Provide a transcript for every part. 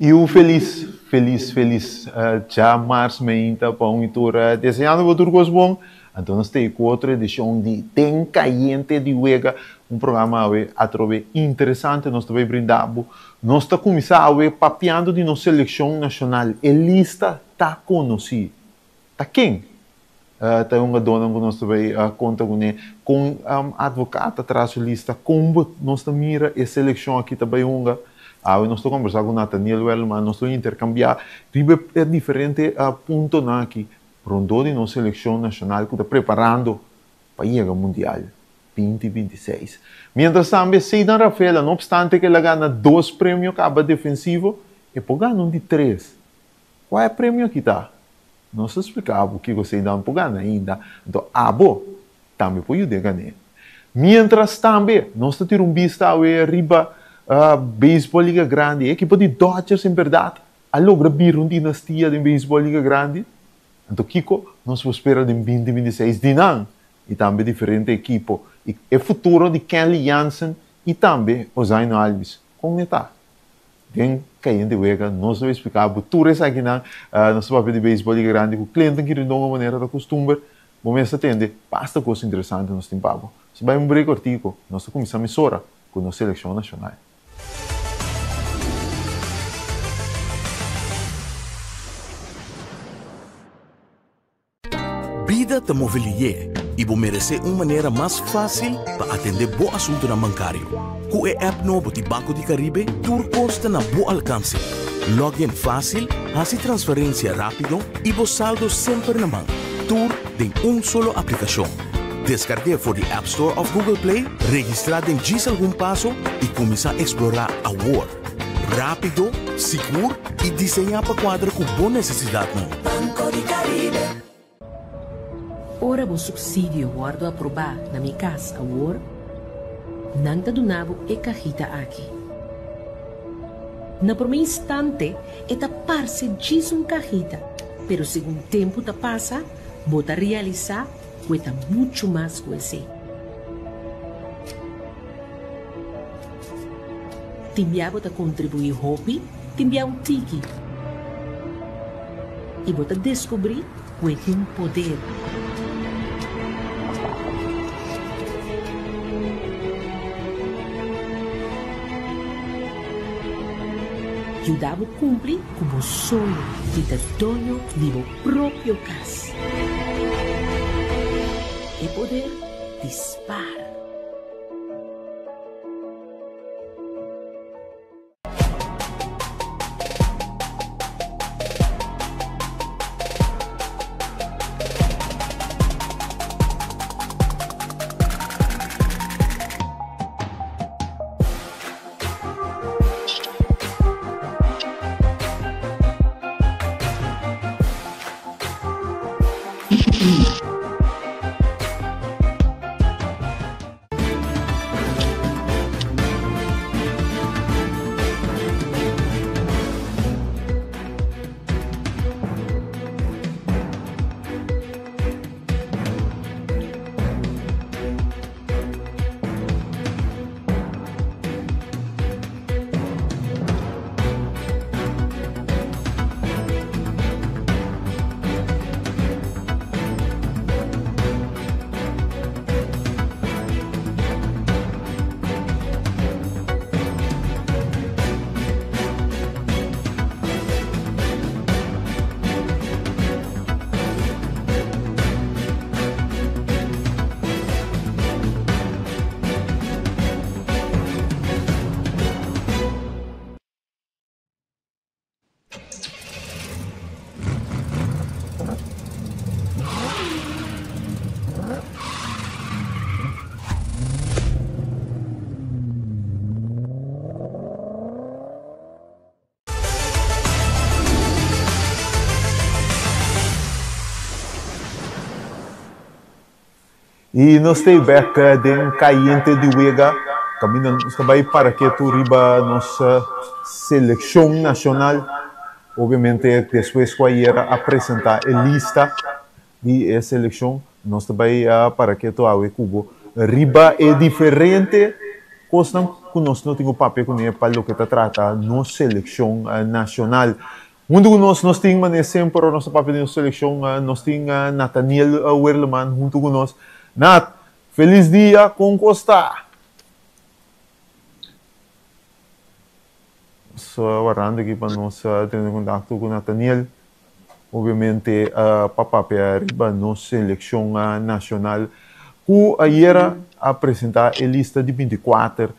I un felis, felis, felis djamars meinta pa un i tur. Deseando bo tur kos bon. Anto nos ta ei ku otro edishon di Den Kayente di Wega, un programa awe atrobe interesante nos ta bai brinda bo. Nos ta kuminsá awe papiando di nos selekshon nashonal. E lista ta konosí. Ta ken ta e hungadónan ku nos ta bai konta kuné? Kon Advocaat ta traha su lista? Kon bo nos ta mira e selekshon aki ta bai hunga? Awe nos ta kombersá ku Nathaniel Werleman, nos lo interkambiá riba e diferente puntonan aki rondó di nos selekshon nashonal ku ta preparando pa yega Mundial 2026. Miéntras tambe Ceydan Rafaela, no opstante ku el a gana dos premio kaba defensivo, e por gana un di tres. Kua e premio aki ta? Nos ta splika bo kiko eseinan por gana ainda, anto abo tambe por yuda e gan'é. Miéntras tambe nos ta tira un bista awe riba Beisbòl Liga Grandi. E ekipo di Dodgers en bèrdat a logra bira un dinastia den Beisbòl Liga Grandi. Anto kiko nos por spera den 2026 di nan i tambe diferente ekipo i e futuro di Kenley Jansen i tambe Ozhaino Albies kon e ta? Den Cayente Wega nos lo explica bo tur esakinan. Nos ta papia di beisbol Liga Grandi cu Clinton Quirindongo manera ta custumber. Bo mes ta tende basta cos interesante nos tin pa bo. Nos bay un break cortico, nos ta cuminsa mesora cu nos seleccion nacional. Bida ta move lié i bo meresé un manera mas fásil pa atendé bo asuntunan bankario. Ku e app nobo di Banco di Caribe tur kos ta na bo alkanse. Log in fásil, hasi transferensia rápido i bo saldo semper na man. Tur den un solo aplikashon. Deskarg'é for di App Store òf Google Play, registrá den djis algun paso i kuminsá eksplorá awor. Rápido, sigur i diseñá pa kuadra ku bo nesesidatnan. Banco di Caribe. Ora bo supsidio wòrdu aprobá na Mi Kas Awor, nan ta duna bo e kahita aki. Na promé instante e ta parse djis un kahita, pero segun tempu ta pasa bo ta realisá ku e ta muchu mas ku esei. Tin bia bo ta kontribuí hopi, tin bia un tiki. I bo ta deskubrí ku e tin poder. Yuda bo kumpli ku bo soño di ta doño di bo propio kas. E poder di spar. I nos ta bek den Cayente di Wega, kaminda nos ta bai para ketu riba nos selekshon nashonal. Obviamente despues ku ayera a presentá e lista di e selekshon, nos ta bai para ketu awe ku bo riba e diferente. Kosnan ku nos no tin ku papia kuné pa loke ta trata nos selekshon nashonal. Huntu ku nos, nos tin manera semper ora nos ta papia di nos selekshon, nos tin Nathaniel Werleman huntu ku nos. Nat, felis dia, kon kos ta? Nos warando aki pa nos tene kontakto ku Nathaniel, obviamente pa papia riba nos selekshon nashonal ku ayera a presentá e lista di 24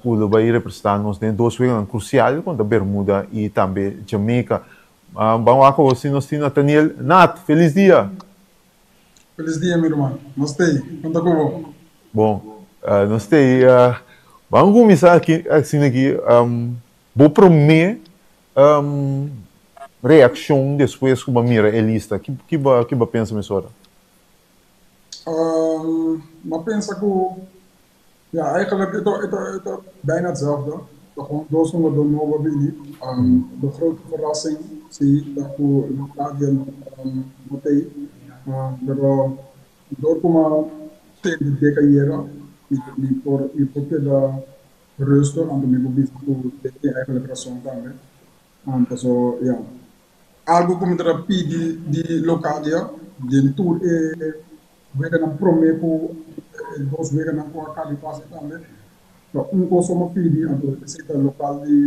ku lo bai representá nos den dos weganan krusial kontra Bermuda i tambe Jamaica. Ban wak awor si nos tin Nathaniel. Nat, felis dia! Felis dia mi ruman. Nos t'ei. Kon ta ku bo? Bon, nos t'ei. Ban kuminsá aki asina aki. Bo promé reakshon despues ku bo a mira e lista, ki bo ki bo a pensa mesora? Mi a pensa ku, ya, eigenlijk e ta e ta e ta bijna hetzelfde. Ta gewoon dos hungadó nobo a bini. De grote verrassing si ta ku Locadia no t'ei. Pero dor ku mi a tende dek ayera mi por mi por keda Rustig, anto mi por bisa ku e tin eigenlijk rason tambe. Paso ya, algu ku mi ta pidi di Locadia den tur e weganan prome ku e dos weganan ku a kaba di pasa tambe, ta un kos ku mi a pidi, anto esei ta lokal di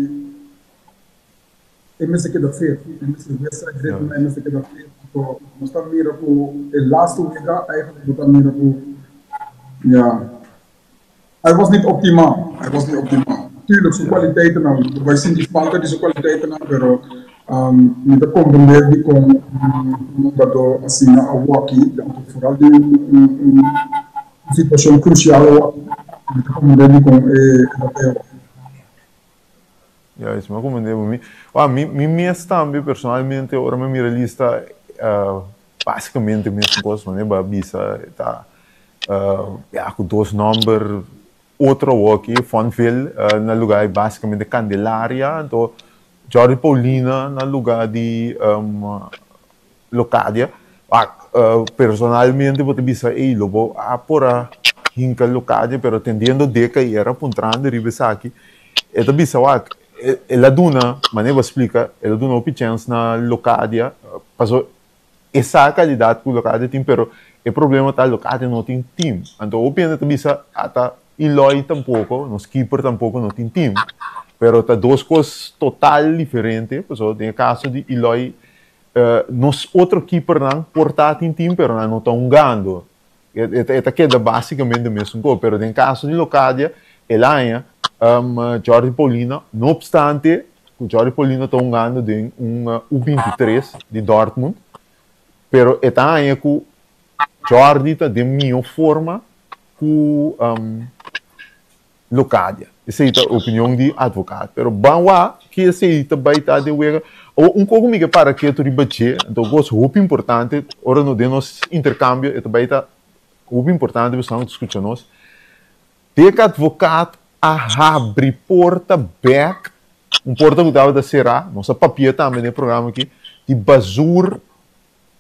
e mester keda fit, e mester wedstrijd ritme, e mester keda fit. Anto nos ta mira ku e laatste wega eigenlijk bo ta mira ku ya. Hij was niet optimaal, hij was niet optimaal. Tuurlijk, su kwaliteitennan, bo bai sinti falta di su kwaliteitennan, pero mi ta comprende dikon un hungadó asina a wòki, foral den un situashon krusial a wòki, mi ta comprende dikon e ta bay a wòki. Ja, esei mi a comprende bo. Mi, mi, mi mes tambe personalmente ora mi a mira lista, Básicamente mesun kos manera bo a bisa ta ya ku dos nòmber otro awoki Fonville na lugá di básicamente Candelaria anto Jordy Paulina na lugá di Locadia. Wak personalmente bo ta bisa ey lo bo a por a hinka Locadia pero atendiendo Deca y era puntrando riba esaki e ta bisa wak el a duna manera bo a splika el a duna hopi chèns na Locadia pasobra E sa kalidat ku Locadia tin pero e problema ta Locadia no tin team. Anto hopi hende ta bisa ata Eloy tampoko, nos keeper tampoko no tin team. Pero ta dos kos total diferente pasobra den e kaso di Eloy nos otro keepernan por ta tin team pero nan no ta hungando. E ta keda basikamente mesun kos pero den kaso di Locadia el aña Jordy Paulina no opstante ku Jordy Paulina ta hungando den un U 23 di Dortmund pero e ta haña ku Jordy ta den mihó forma ku Locadia. Esei ta opinion di advocaat. Pero ban wak ki esei ta bai ta den wega. Awor un kos ku mi ke para ketu riba dje, anto un kos hopi importante ora no den nos interkambio e ta bai ta hopi importante pa esnan ku ta skucha nos. Dek advocaat a habri porta bek, un porta ku tabata será, nos a papia tambe den e programa aki, di Bazoer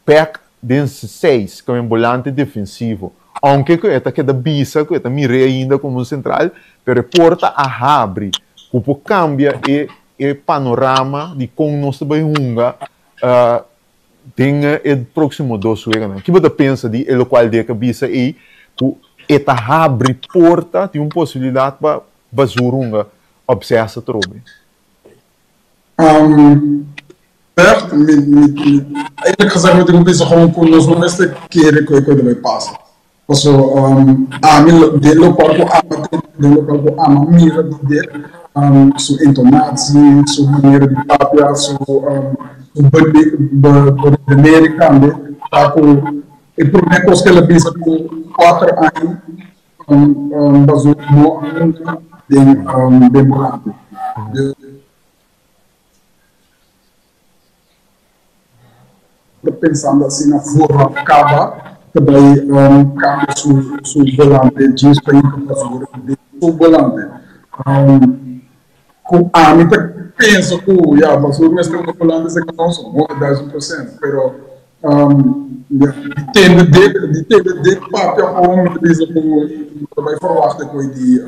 bek den seis komo un bolante defensivo. Ounke ku e ta keda bisa ku e ta mir'é ainda komo un sentral, pero e porta a habri ku por kambia e e panorama di kon nos ta bai hunga den e próksimo dos weganan. Ki bo ta pensa di e lokual Dick a bisa ei ku e ta habri porta, tin un posibilidat pa Bazoer hunga op zes atrobe? Echt, mi, mi, mi, eerlijk gezegd mi tin ku bisa gewoon ku nos no mester kere ku e kos ta bai pasa. Paso ami den lokual ku ama den lokual ku ama mira di Dick, su entonatie, su manera di papia, su su beredenering tambe ta ku e prome kos ku el a bisa ku kuater aña Bazoer no a hunga den den volante. Dus ta pensando asina vooraf caba ta bay cambia su su volante djis pa hinca Bazoer den su volante. Cu ami ta pensa cu ya Bazoer mester un volante seca nos 100.000%, pero. Ja, di tende Dick, di tende Dick papia gewoon mi ta bisa ku no ta bai verwachten ku e di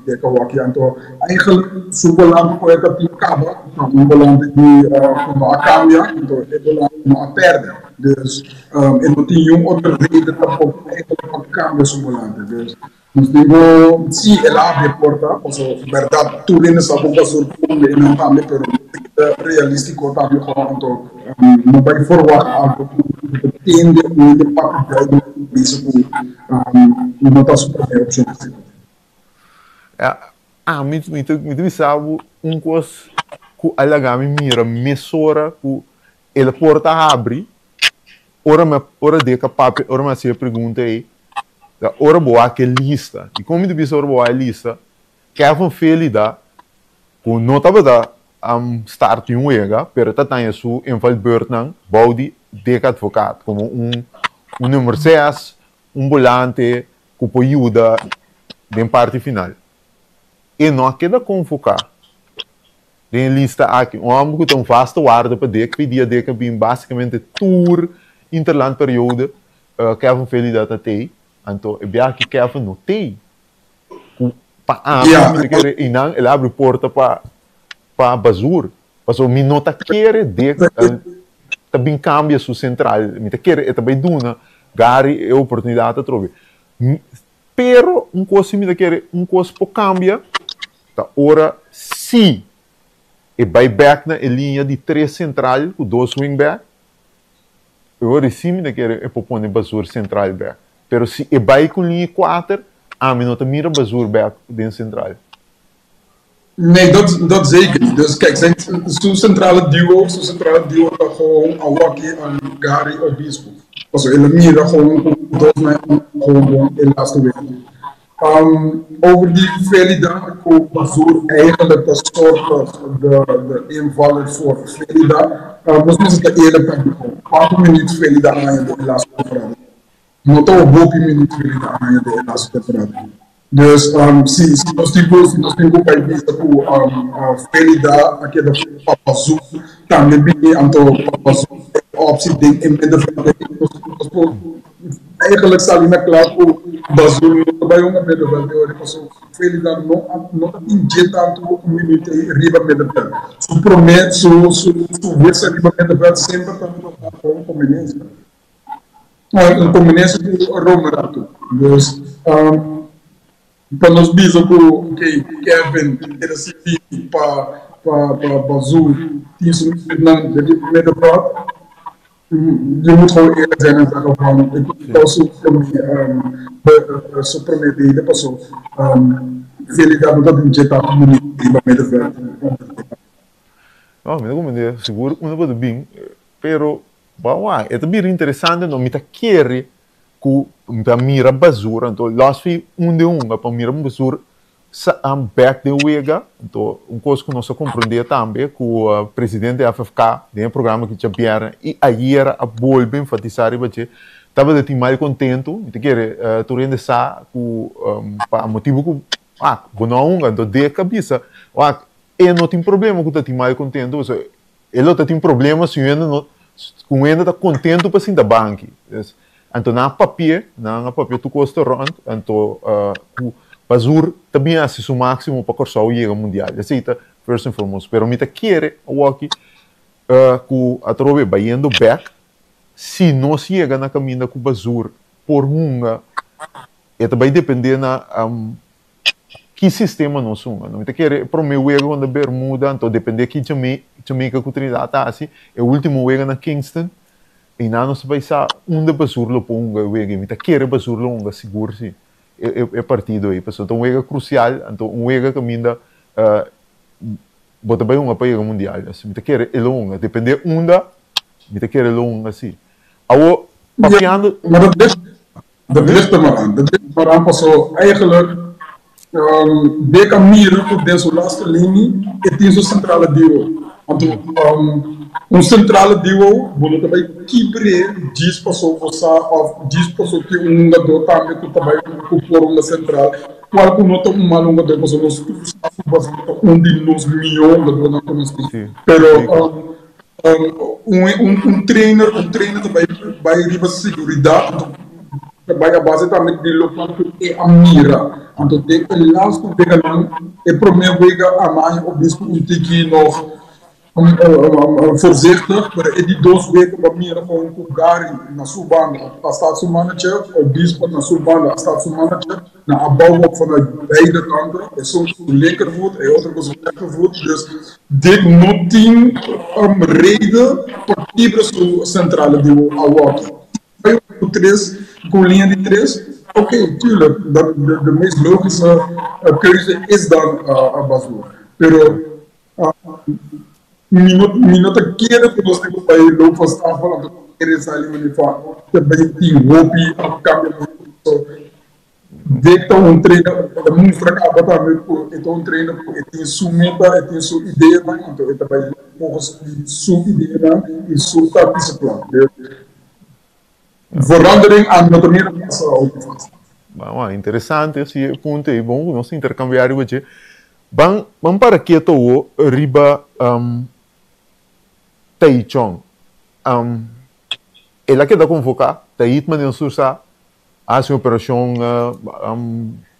Dick awaki. Anto eigenlijk su volante ku e ta tin kaba ta un volante di ku no a kambia, anto e volante no a perde. Dus e no tin niun otro reden tampoco eigenlijk pa kambia su volante. Dus nos tin ku, si el a habri e porta, paso bèrdat tur hende sa ku Basur por e nan tambe, pero ta realístiko tambe gewoon anto no bai verwacht algo ku ta tende un hende papia duidelijk ku bisa ku no ta su promé opshon. Ya, ami mi ta mi ta bisa bo un kos ku a laga mi mira mesora ku el porta habri, ora mi a ora Deka papia ora mi a hasi e pregunta ei, ta ora bo wak e lista. I kon mi ta bisa ora bo wak e lista? Kevin Felida ku no tabata start di un wega pero ta taña su invalbeurtnan bou di Dick Advocaat komo un un number ses, un bolante ku por yuda den parti final. E no a keda konvoká den e lista aki. Un hòmber ku ta un vaste waarde pa Dick, p'e dia Dick a bin basikamente tur interland periode Kevin Felida ta tei, anto e biaha ki Kevin no tei. Ku pa ami mi ta kere einan el a abri porta pa pa Bazur. Pasobra mi no ta kere Dick ta bin kambia su sentral. Mi ta kere e ta bai duna Gary e oportunidat atrobe. Pero un kos si mi ta kere un kos por kambia ta ora si e bai bek na e liña di tres sentral ku dos wingback. E ora si mi ta kere e por pone Bazur sentral bek. Pero si e bai ku liña kuater, ami no ta mira Bazur bek den sentral. Nee, dat, dat zeker niet. Dus kijk, zijn, su centrale duo, su centrale duo ta gewoon Awaki en Gary Obispo. Paso el a mira gewoon ku dos na gewoon bon e laatste wega. Over di Felida ku Bazur eigenlijk ta soortig de, de invaller voor Felida. Nos mester ta eerlijk tambe gewoon. Kuantu minuut Felida a haña den e laatste temporada? No ta un hopi minuut Felida a haña den e laatste temporada. Dus si, si nos tin ku, si nos tin ku bai bisa ku Felida a keda pa Bazur tambe bini anto pa Bazur e optie den e middenveld nos, nos por Eigenlijk sali na kla ku Bazur no ta bai hunga middenveld e ora paso Felida no a no ta tin dje tantu minuut ei riba middenveld. Su prome su su su wissel riba middenveld semper ta ta un kombinencia. Un kombinencia ku Romeratu. Dus pa nos bisa ku okay Kevin keda sirbi pa pa pa Bazur tin su minuutnan riba middenveld. Je moet gewoon eerlijk zijn en zeggen van ik ta su prome su prome bida paso Felida no ta den dje tantu minuut riba middenveld. No, mi ta comprende sigur unda bo ta bin, pero bo a wak e ta bira interesante no mi ta kere ku mi ta mira basura anto los fi un den un pa mira basura Sa a bek den wega, anto un kos ku nos a komprondé tambe ku presidente FFK den e programa ki djabièrnè i ayera a bolbe enfatisá riba dje, tabata tin mal kontentu, mi ta kere tur hende sa ku pa motibu ku wak bo no a hunga, anto Dick a bisa wak e no tin problema ku ta tin mal kontentu pasobra e lo ta tin problema si un hende no ku un hende ta kontentu pa sinta banki. Anto nan a papia, nan a papia tur kos ta rònt, anto ku Bazur ta bin hasi su máksimo pa Kòrsou yega mundial. Esei ta first and foremost. Pero mi ta kere awoki ku atrobe bayendo bèk, si nos yega na kaminda ku Bazur por hunga, e ta bai dependé na ki sistema nos hunga. Mi ta kere e promé wega kontra Bermuda, anto dependé ki Jamaica ku Trinidad ta hasi, e último wega na Kingston, I nan nos ta bai sa unda Bazur lo por hunga e wega ei. Mi ta kere Bazur lo hunga sigur si e partido ei, pasobra ta un wega krusial, anto un wega kaminda bo ta bai hunga pa yega mundial. Mi ta kere e lo hunga, depende unda mi ta kere e lo hunga si. Awor papiando. Ja, maar dat ligt, dat ligt er maar aan. Dat ligt er maar aan paso eigenlijk Bek a mira ku den su laatste linie e tin su centrale duo. Anto un centrale duo bo no ta bai kibr'é djis paso bo sa òf djis paso tin un hungadó tambe ku ta bai ku por hunga central, kual ku no ta un mal hungadó paso nos tur sa ku Bazar ta un di nos mihó hungadónan ku nos tin. Pero. Un trainer, un trainer ta bai bai riba seguridad, anto ta bai a base tambe di locual cu e a mira. Anto den e laatste weganan, e prome wega a maya Obispo un tiki nog voorzichtig, pero e di dos wega bo a mira con cu Gary na su banda a staat su mannetje, Obispo na su banda a staat su mannetje. Na a bouw op vanuit beide kanten, esun ku su linkervoet, e otro ku su rechtervoet. Dus dit no tin reden pa kibra su centrale duo awoki. Bai ku tres, ku un liña di tres, ok, tuurlijk, dat de meest logische keuze is dan Bazoer. Pero mi no mi no ta kere ku nos tin ku bai loop van stapel anto kere sali manera fa ta bai tin hopi kambiamentu. Dick ta un trainer, e ta mustra caba tambe cu e ta un trainer cu e tin su meta, e tin su ideanan, anto e ta bay volgens su ideanan y su tactische plan. Dus verandering ami no ta mira pasa hopi fácil. Bon, interesante si e punto ei, bon cu nos intercambia riba dje. Ban ban para keto awo riba Taichung. El a keda convoca, Tait manera nos tur sa, Hasi un operashon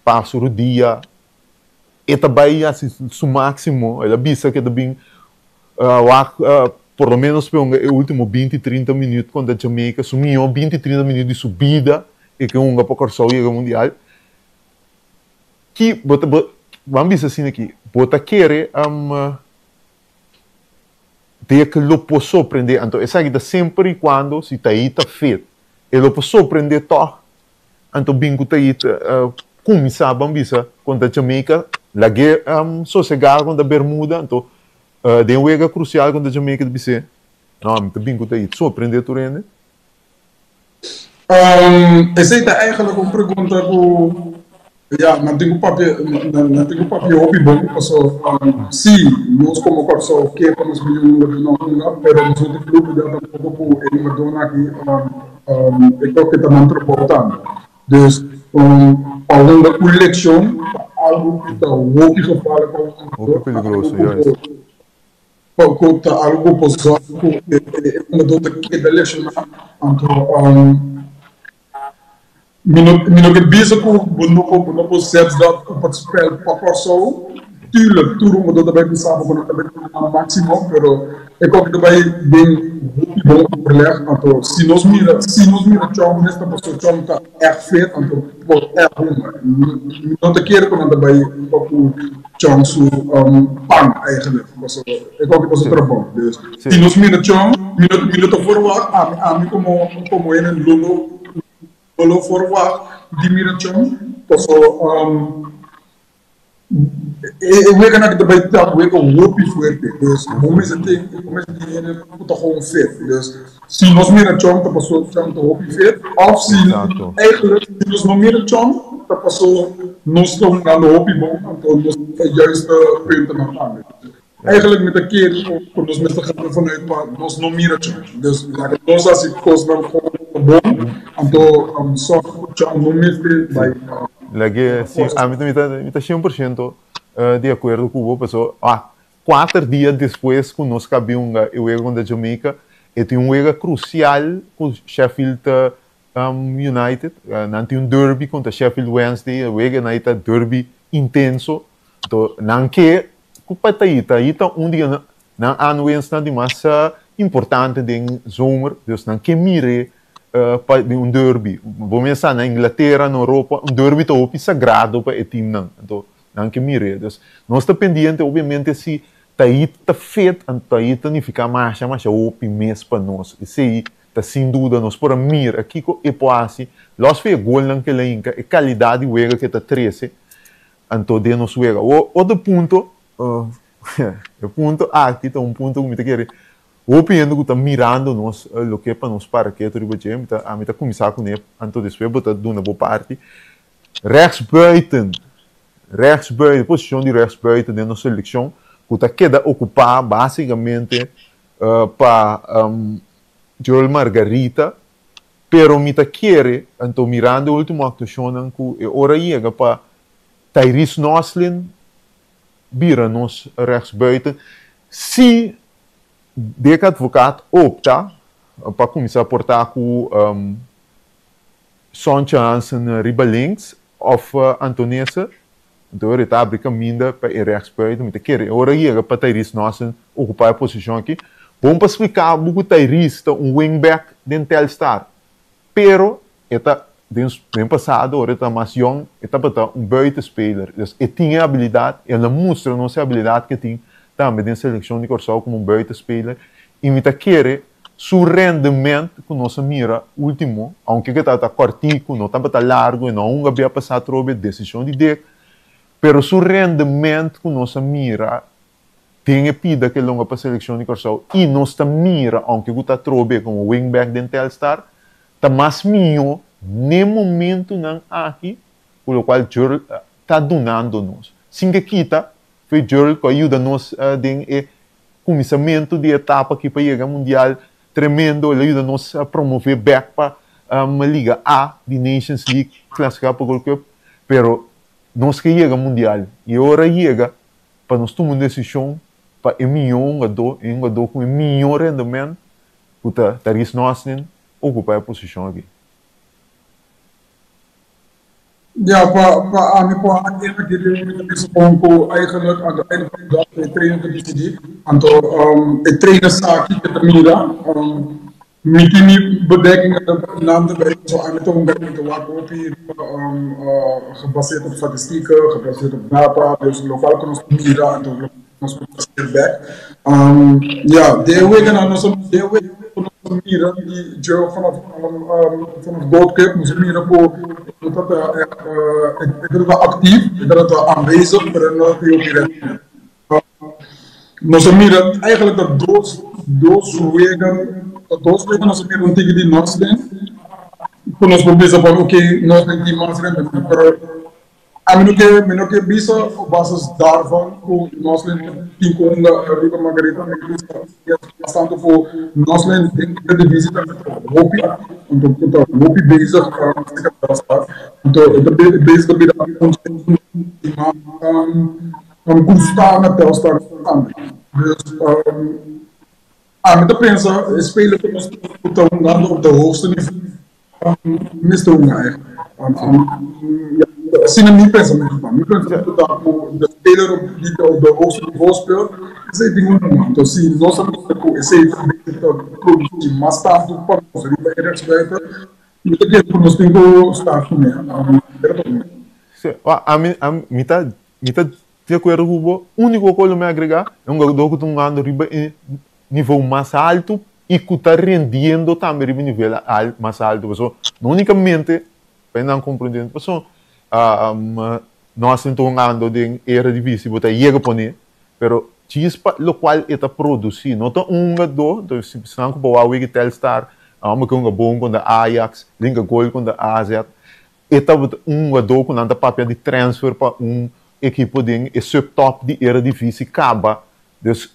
pa su rudia, e ta bai hasi su máksimo. El a bisa ku e ta bin wak por lo ménos pa hunga e último binti, trinta minüt kontra Jamaica, su mihó binti, trinta minüt di su bida e ke hunga pa Kòrsou yega mundial. Ki bo ta bo ban bisa asina aki, bo ta kere Dek lo por sorprendé. Anto esaki ta semper i kuando si Tait ta fit. E lo por sorprendé tòg. Anto bin ku Tait kuminsá ban bisa kontra Jamaica, lag'é sosegá kontra Bermuda. Anto den wega krusial kontra Jamaica ta bis'é, No, mi ta bin ku Tait. Sorprendé tur hende. Esei ta eigenlijk un pregunta ku ya nan tin ku papia nan tin ku papia hopi bon paso si nos komo Kòrsou ke pa nos biña un hungadó nan hunga pero nos no tin lubida tampoko ku e hungadónan aki e kòke ta nan trabou tambe dus pa hunga ku lekshon ta algu ku ta hopi gevaarlik pa un hungadó Hopi peligroso, juist. Pa ku ta algu ku por zorg ku e hungadó ta keda lesioná. Anto mi no mi no ke bisa ku bo no por bo no por zet dat op het spel pa Kòrsou. Tuurlijk, tur hungadó ta bai bisa bo ku nan ta bai duna nan máksimo, pero e kòke ta bai den hopi bon overleg. Anto si nos mira si nos mira Chong mes ta pasobra Chong ta ègt fit, anto por ègt hunga. Mi no ta kere ku nan ta bai pa ku Chong su pan eigenlijk, pasobra e kòke ta su trabou. Dus si nos mira Chong, mi no mi no ta verwagt, ami ami komo komo hende lo lo lo lo verwagt di mira Chong, pasobra e weganan aki ta bai ta wega hopi fuerte, dus bo mester tin bo mester tin hende ku ta gewoon fit. Dus si nos mira Chong ta pasobra Chong ta hopi fit òf si eigenlijk si nos no mira Chong ta pasobra nos ta hungando hopi bon anto nos ta juiste puntonan tambe. Eigenlijk mi ta kere ku nos mester gana vanuit pa nos no mira Chong. Dus laga nos hasi kosnan gewoon bon anto sòrg ku Chong no mester bai. Lag'e si ami mi ta 100% di akuerdo ku bo pasobra kuater dia despues ku nos kabi hunga e wega kontra Jamaica e tin un wega krusial ku Sheffield United. Nan tin un derby kontra Sheffield Wednesday, e wega nan ta derby intenso. Anto nan ke ku pa ta i ta un di nan aanwinstnan di mas importante den zomer, dus nan ke mir'é pa den un derby. Bo mester sa na Inglatera, na Europa, un derby ta hopi sagrado pa e teamnan, anto nan ke mir'é. Dus nos ta pendiente obviamente si Tait ta fit, anto Tait ta nifiká masha masha hopi mes pa nos. Esei ta sin duda nos por a mira kiko e por hasi, los fi e golnan ku el a hinka, e kalidat di wega ku e ta trese anto den nos wega. Otro punto, e punto aki ta un punto ku mi ta kere hopi hende ku ta mirando nos loke pa nos para ketu riba dje, mi ta ami ta kuminsá kuné anto despues bo ta duna bo parti. Rechtsbuiten, rechtsbuiten, posishon di rechtsbuiten den nos selekshon ku ta keda okupá básikamente pa Joel Margarita, pero mi ta kere, anto mirando e ultimo actuacionnan cu e ora yega pa Tyrese Noslin bira nos rechtsbuiten, si. Dick Advocaat opta pa kuminsá portá ku Sontje Hansen riba links òf Antonese. Anto e ta abri kaminda pa e rèksbuiten. Mi ta kere e ora yega pa Tyrese Nossen okupá e posishon aki. Bon pa spliká bo ku Tyrese ta un wingback den Telstar, pero e ta den den pasado ora e ta mas yòn e tabata un buitenspeler. Dus e tin e abilidat, el a mustra nos e abilidat ku e tin tambe den selekshon di Kòrsou komo un buitenspeler i mi ta kere Su rendement ku nos a mira ultimo, aunke ku e tabata kòrtiku, no tabata largu, e no a hunga bia pasá atrobe, desishon di Dick, pero su rendement ku nos a mira den e pida ku e longa pa selekshon di Kòrsou i nos ta mira, aunke ku ta atrobe komo wingback den Telstar, ta mas mihó n'e momentunan aki ku lokual Jurl ta dunando nos. Sin ke kita, fe Jurl ku a yuda nos den e Kuminsamentu di etapa aki pa yega Mundial tremendo, el a yuda nos promove bek pa Liga A di Nations League, klasifiká pa Gold Cup, pero nos ke yega Mundial i e ora yega pa nos tuma un desishon pa e mihó hungadó, e hungadó ku e mihó rendement ku ta Tariq Noslin okupá e posishon aki. Ja, pa ami por a ena ki mi ta bisa bon ku eigenlijk aan het einde van de dag e trainer ta disidí. Anto e trainer sa kiko e ta mira. Mi tin mi bedekkingen nan ta bay so ami ta hunga mi ta wak hopi gebaseerd op statistieken, gebaseerd op data, dus lokual ku nos ta mira anto nos por baseer bek. Ja, de weganan nos a nos a mira di dje vanaf vanaf Gold Cup nos a mira ku e tabata e tabata aktief, e tabata aanwezig pero e no tabata hopi rendiment. Nos a mira eigenlijk ta dos dos wega ta dos wega nos a mira un tiki di Noslin ku nos por bisa van oke Noslin tin mas rendiment pero Ami no ke mi no ke bisa op basis daarvan ku Noslin tin ku hunga riba Margarita. Mi ke bisa bastante ku Noslin den Eredivisie ta hopi aktief, anto ku ta hopi bezig seka Telstar. Anto e ta bezig ta bira un di mas gusta na Telstar tambe. Dus ami ta pensa e speler ku nos ku ta hungando op de hoogste nivo Mester un eigen. Asina mi pensamentu ta. Mi pensamentu ta ku de speler op di op de hoogste nivo speelt, esei tin un hunga. Anto si nos a mira ku esei ta bezig ta produsi mas tantu pa nos riba e rechtsbuiten, mi ta kere ku nos tin ku start kuné. Si, ami mi ta mi ta di akuerdo ku bo. Úniko kos lo mi agregá, e hungadó ku ta hungando riba e nivo mas altu i ku ta rendiendo tambe riba e nivel mas altu. Pasobra no únikamente pa nan komprendé, pasobra nos ta hungando den Eredivisie bo ta yega pone, pero djis pa lokual e ta produsí. No ta un hungadó, entonces si nan ku bo wak wiki Telstar, a homber ke hunga bon kontra Ajax, linka gol kontra AZ, e tabata un hungadó ku nan ta papia di transfer pa un ekipo den e subtop di Eredivisie kaba. Dus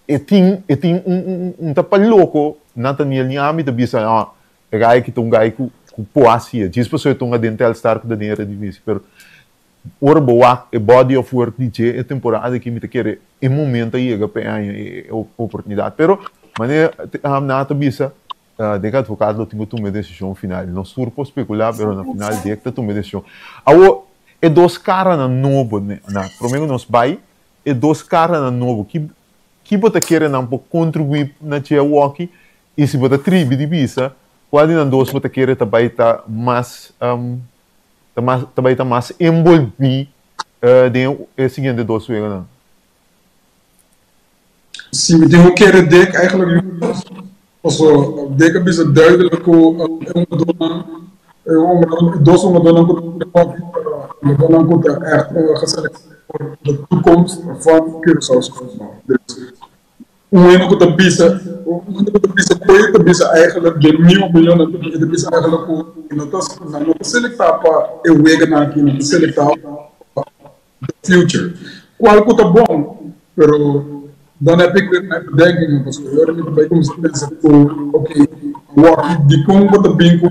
E tin, e tin un, un, un ta pa loko Nathaniel ni ami ta bisa, no, e gai aki ta un gai ku, ku por hasi e. Djis pasobra e ta un aden Telstar ku ta den Eredivisie. Pero ora bo wak e body of work di dje e temporada aki mi ta kere e momento a yega pa e haña e oportunidat. Pero manera Nat a bisa, Dick Advocaat lo tin ku tuma e desishon final. Nos tur por spekulá, pero na final Dick ta tuma e desishon. Awor, e dos karanan nobo, Nat, promé ku nos bai, E dos karanan nobo, ki ki bo ta kere nan por kontribuí na dje awoki? I si bo ta tribi di bisa, kua di nan dos bo ta kere ta bai ta mas ta mas ta bai ta mas enbolbí den e siguiente dos weganan? Si mi tin ku kere Dick, eigenlijk mi paso Dick a bisa duidelijk ku e hungadónan e hungadónan e dos hungadónan ku ta hopi ta hungadónan ku ta ègt geseleksioná for de toekomst van Curaçao's voetbal. Dus un hende ku ta bisa un hende ku ta bisa koe ta bisa eigenlijk den mi opinion e ta bisa eigenlijk ku no ta nan no ta selektá pa e weganan aki nan ta selektá pa the future. Cual cu ta bon, pero dan heb ik weer mijn bedenkingen pasobra e ora mi ta bay cuminsa pensa cu ok, awor dicon bo ta bin cu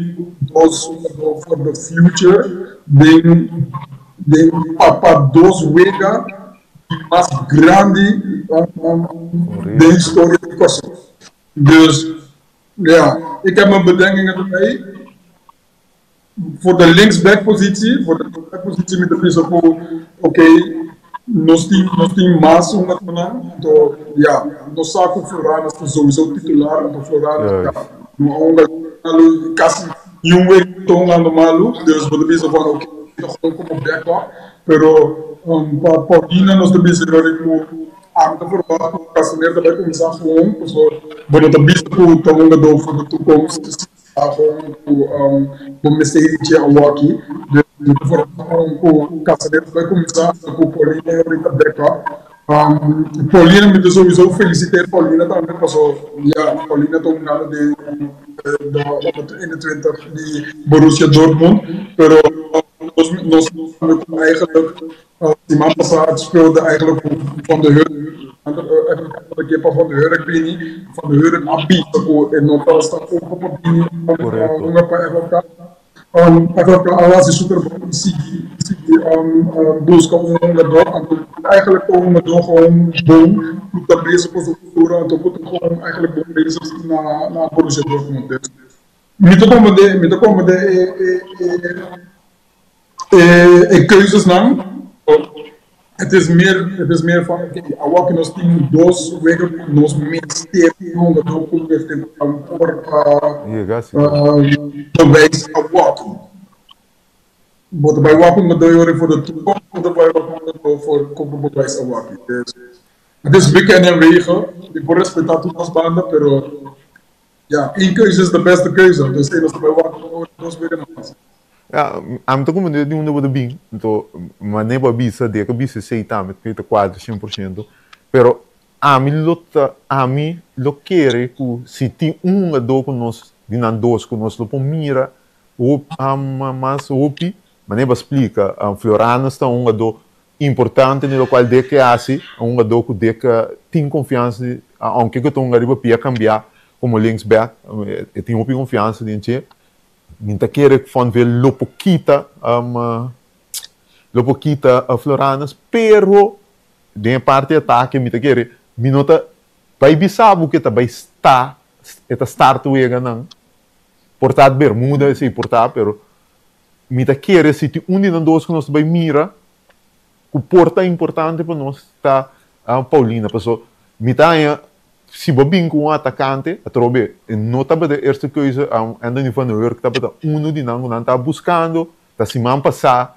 dos hungador for the future den den pa pa dos wega di mas grandi. den historia di Kòrsou. Dus ja, ik heb mijn bedenkingen erbij. Voor de linksback positie, voor de linksback positie mi ta bisa ku oké, nos tin nos tin mas un nan, anto ya, nos sa ku Floranus ta souiso titular, anto Floranus ya no a hunga malu, kasi niun wega ta hungando malu, dus bo ta bisa van oké, ta gewoon komo backup, pero pa Paulina nos ta bisa yori ku ami ta verwacht ku Casimir ta bai kuminsá gewoon, pasobra bo no ta bisa ku ta hungadó for de toekomst. Ta gewoon ku bo mester hirichi awoki. Dus mi ta verwacht gewoon ku Casadero ta bai kuminsá ku Paulina e ahorita backup. Paulina mi ta souiso felisiteer Paulina tambe paso ya Paulina ta hungando den de 121 di Borussia Dortmund pero nos nos tambe ku eigenlijk Siman pasá speelde eigenlijk ku Van de Hurk. Eigenlijk ke pa Van de Hurk bini. Van de Hurk a bisa ku e no ta sta open pa bini hunga pa FFK. FFK a hasi su trabou i sigui sigui buska un hungadó. Anto eigenlijk ta un hungadó gewoon bon ku ta bezig ku su futuro anto ku ta gewoon eigenlijk bon bezig na na Borussia Dortmund. Dus mi ta komprende mi ta komprende e e E keuzesnan, het is meer, het is meer van oké, awor ku nos tin dos wega ku nos mester tin hungadó ku mester por bewijs awor. Bo ta bai wak hungadó yori for de toekomst of bo ta bai wak hungadó for ku bewijs awor. Dus het is wikken en wegen, mi por respetá tur dos banda pero ja, één keuze is de beste keuze, dus nos ta bai wak dos weganan mas. Ya, ami ta comprende di unda bo ta bin, anto mane bo a bisa, dek a bisa esey tambe cu ta cuadra 100%, pero ami lo ta, ami lo kere cu si tin un hungador cu nos, di nan dos cu nos lo por mira mas hopi, mane bo a splica, Floranus ta un hungador importante den locual dek ke haci, un hungador cu dek tin confiansa, aunke cu ta hunga riba pia cambia como linksback, e tin hopi confiansa den dje. Mi ta kere ku Van Veel lo por kita lo por kita Floranus, pero den e parti di atake mi ta kere mi no ta bai bisa bo ku e ta bai sta e ta start weganan. Por ta Bermuda esei por ta, pero mi ta kere si tin un di nan dos ku nos ta bai mira ku por ta importante pa nos ta Paulina, paso mi ta haña Si bo bin ku un atakante, atrobe e no tabata e eerste keuze, Anthony van den Hurk tabata uno di nan ku nan tabata buskando. Ta siman pasá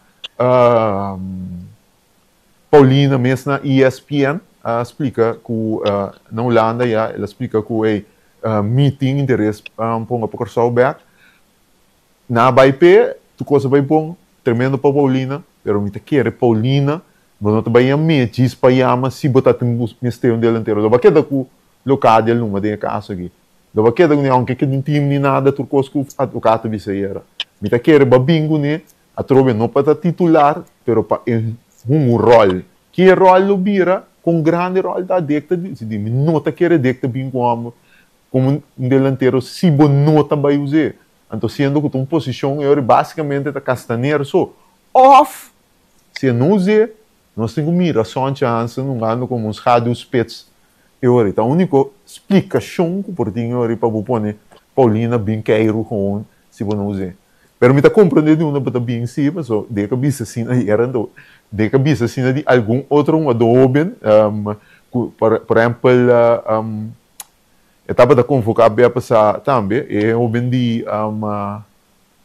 Paulina mes na ESPN a splika ku na Hulanda ya el a splika ku ey mi tin interes pa ponga pa Kòrsou bèk. Nan a bai p'e, tur kos a bai bon, tremendo pa Paulina, pero mi ta kere Paulina Bo no ta bai yam'é djis pa yama si bo ta tin mester un delantero. Lo bo a keda ku Locadia luma den e kaso aki. Lo bo a keda kuné aunke ke no tin ni nada tur kos ku advokaat ta bisa ayera. Mi ta kere bo a bin kuné atrobe no pa ta titular pero pa e hunga un ròl. Ke ròl lo bira? Kon grandi ròl ta Dick ta disidí. Mi no ta kere Dick ta bin ku hòmber komo un delantero si bo no ta bai us'é. Anto siendo ku ta un posishon e ora basikamente ta Castaner so òf Si e no us'é, nos tin ku mira Sontje Hansen hungando komo un schaduwspits e ora. Ta úniko splikashon ku por tin e ora pa bo pone Paulina bin keiru gewoon si bo no us'é. Pero mi ta komprendé di unda bo ta bin sí, paso deka bisa asina ayera anto deka bisa asina di algun otro hungadó hóben ku por ehèmpel e tabata konvoká bia pasá tambe e hóben di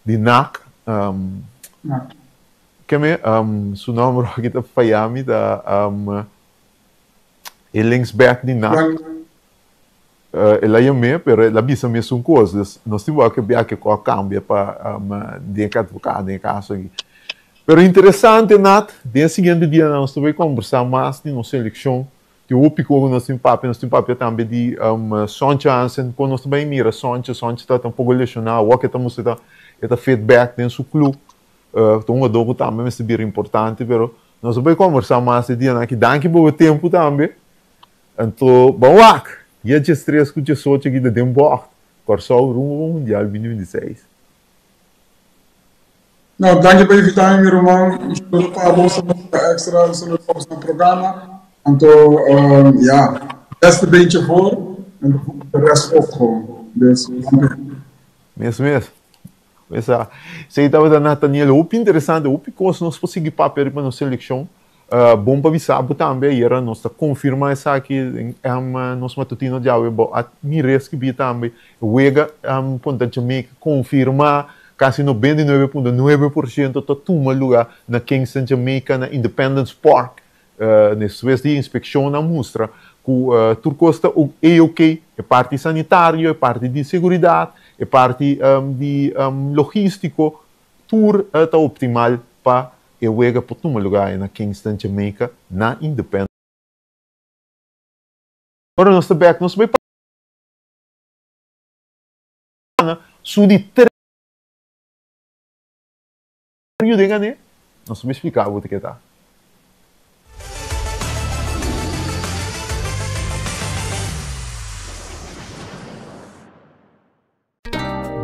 di NAC. Keme su nomber aki ta faya mi ta e linksback di NAC. El a yam'é pero el a bisa mesun kos dus nos tin wak biaha ku a kambia pa den e advokado den e kaso aki. Pero interesante Nat, den e siguiente dianan nos ta bai kombersá mas di nos selekshon. Tin hopi ku nos tin papia, nos tin papia tambe di Sontje Hansen, kon nos ta bai mira Sontje, Sontje ta un poko lesioná, awor ke ta mustra ta e ta fit bek den su club. Ta un jugador ku tambe mester bira importante, pero nos a bai kombersá mas e dianan aki. Danki pa bo tempu tambe. Anto, ban wak! Dia 13 ku 18 aki ta den bògt, Kòrsou rumbo pa Mundial 2026. No, danki pa invitá mi, mi ruman. Un saludo pa bo, un saludo pa Extra, un saludo pa boso programa. Anto ja, beste beentje voor en de rest ook gewoon. Dus Mes mes. Mesa. Esei tabata Nathaniel, hopi interesante, hopi kos nos por sigui papia riba nos selekshon. Bon pa bisa bo tambe, ayera nos ta konfirmá esaki den nos matutino djawe, bo a mir'é skibí tambe, e wega kontra Jamaica konfirmá kasi 99.9% ta tuma lugá na Kingston, Jamaica, na Independence Park. Despues di inspekshon a mustra ku tur kos ta A-ok, e parti sanitario, e parti di seguridat, e parti di logístiko, tur ta optimal pa e wega por tuma lugá na Kingston, Jamaica, na Independence. Ora nos ta bèk nos bai pana su di tres yu den ané, nos ta bai splika bo ke ta.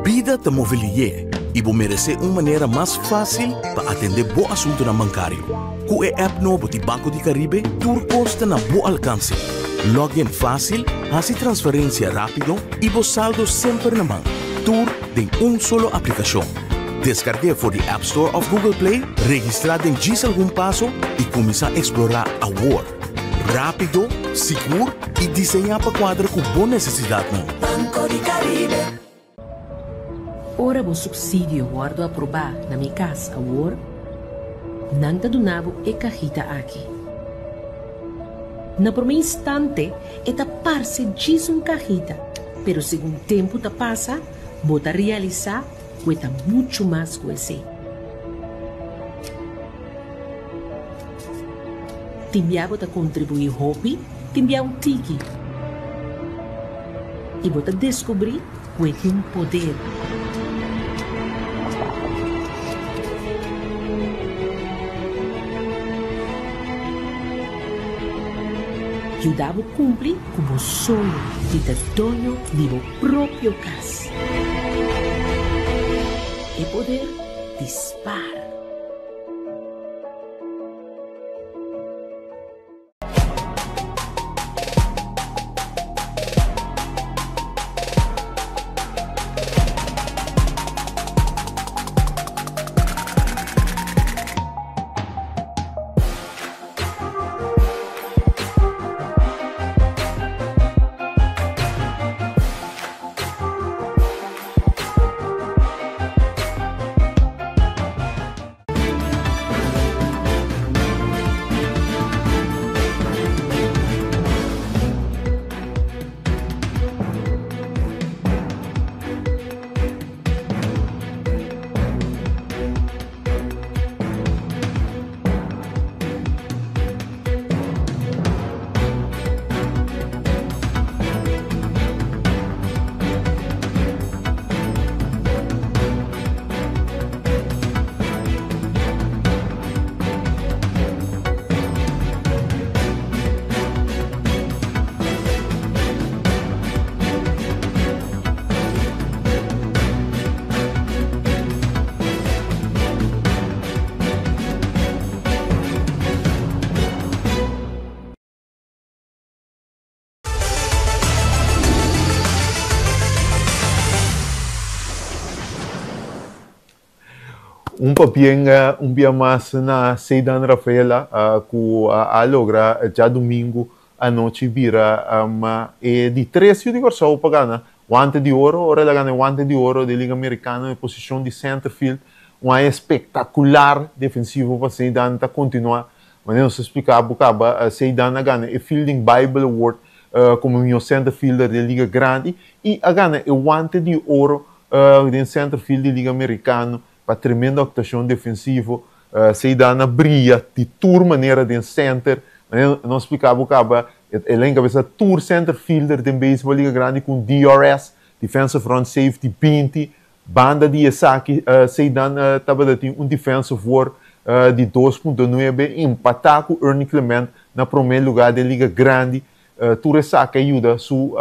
Bida ta move lié i bo meresé un manera mas fásil pa atendé bo asuntunan bankario. Ku e app nobo di Banco di Caribe tur kos ta na bo alkanse. Log in fásil, hasi transferensia rápido i bo saldo semper na man. Tur den un solo aplikashon. Deskarg'é for di App Store òf Google Play, registrá den djis algun paso i kuminsá eksplorá awor! Rápido, sigur i diseñá pa kuadra ku bo nesesidatnan. Banco di Caribe. Ora bo supsidio wòrdu aprobá na Mi Kas Awor, nan ta duna bo e kahita aki. Na promé instante e ta parse djis un kahita, pero segun tempu ta pasa bo ta realisá ku e ta muchu mas ku esei. Tin bia bo ta kontribuí hopi, tin bia un tiki. I bo ta deskubrí ku e tin poder. Yuda bo kumpli ku bo soño di ta doño di bo propio kas. E poder di spar. Un pabien un bia mas na Ceydan Rafaela cu a logra djadumingu anochi bira e di tres yu di Kòrsou pa gana Guante di Oro. Ora el a gana e Guante di Oro di Liga Americano na e posicion di center field. Un aña espectacular defensivo pa Ceydan ta continua. Manera nos a spliká bo kaba, Ceydan a gana e Fielding Bible Award komo mihó center fielder den Liga Grandi i a gana e Wante di Oro den center field di Liga Americano pa tremendo aktuashon defensivo. Ceydan a bria di tur manera den center. Manera nos a spliká bo kaba, el a enkabesá tur center fielder den beisbòl Liga Grandi ku un DRS, Defensive Run Safety, 20. Banda di esaki Ceydan tabata tin un defensive war di 2.9 empatá ku Ernie Clement na promé lugá den Liga Grandi. Tur esaki a yuda su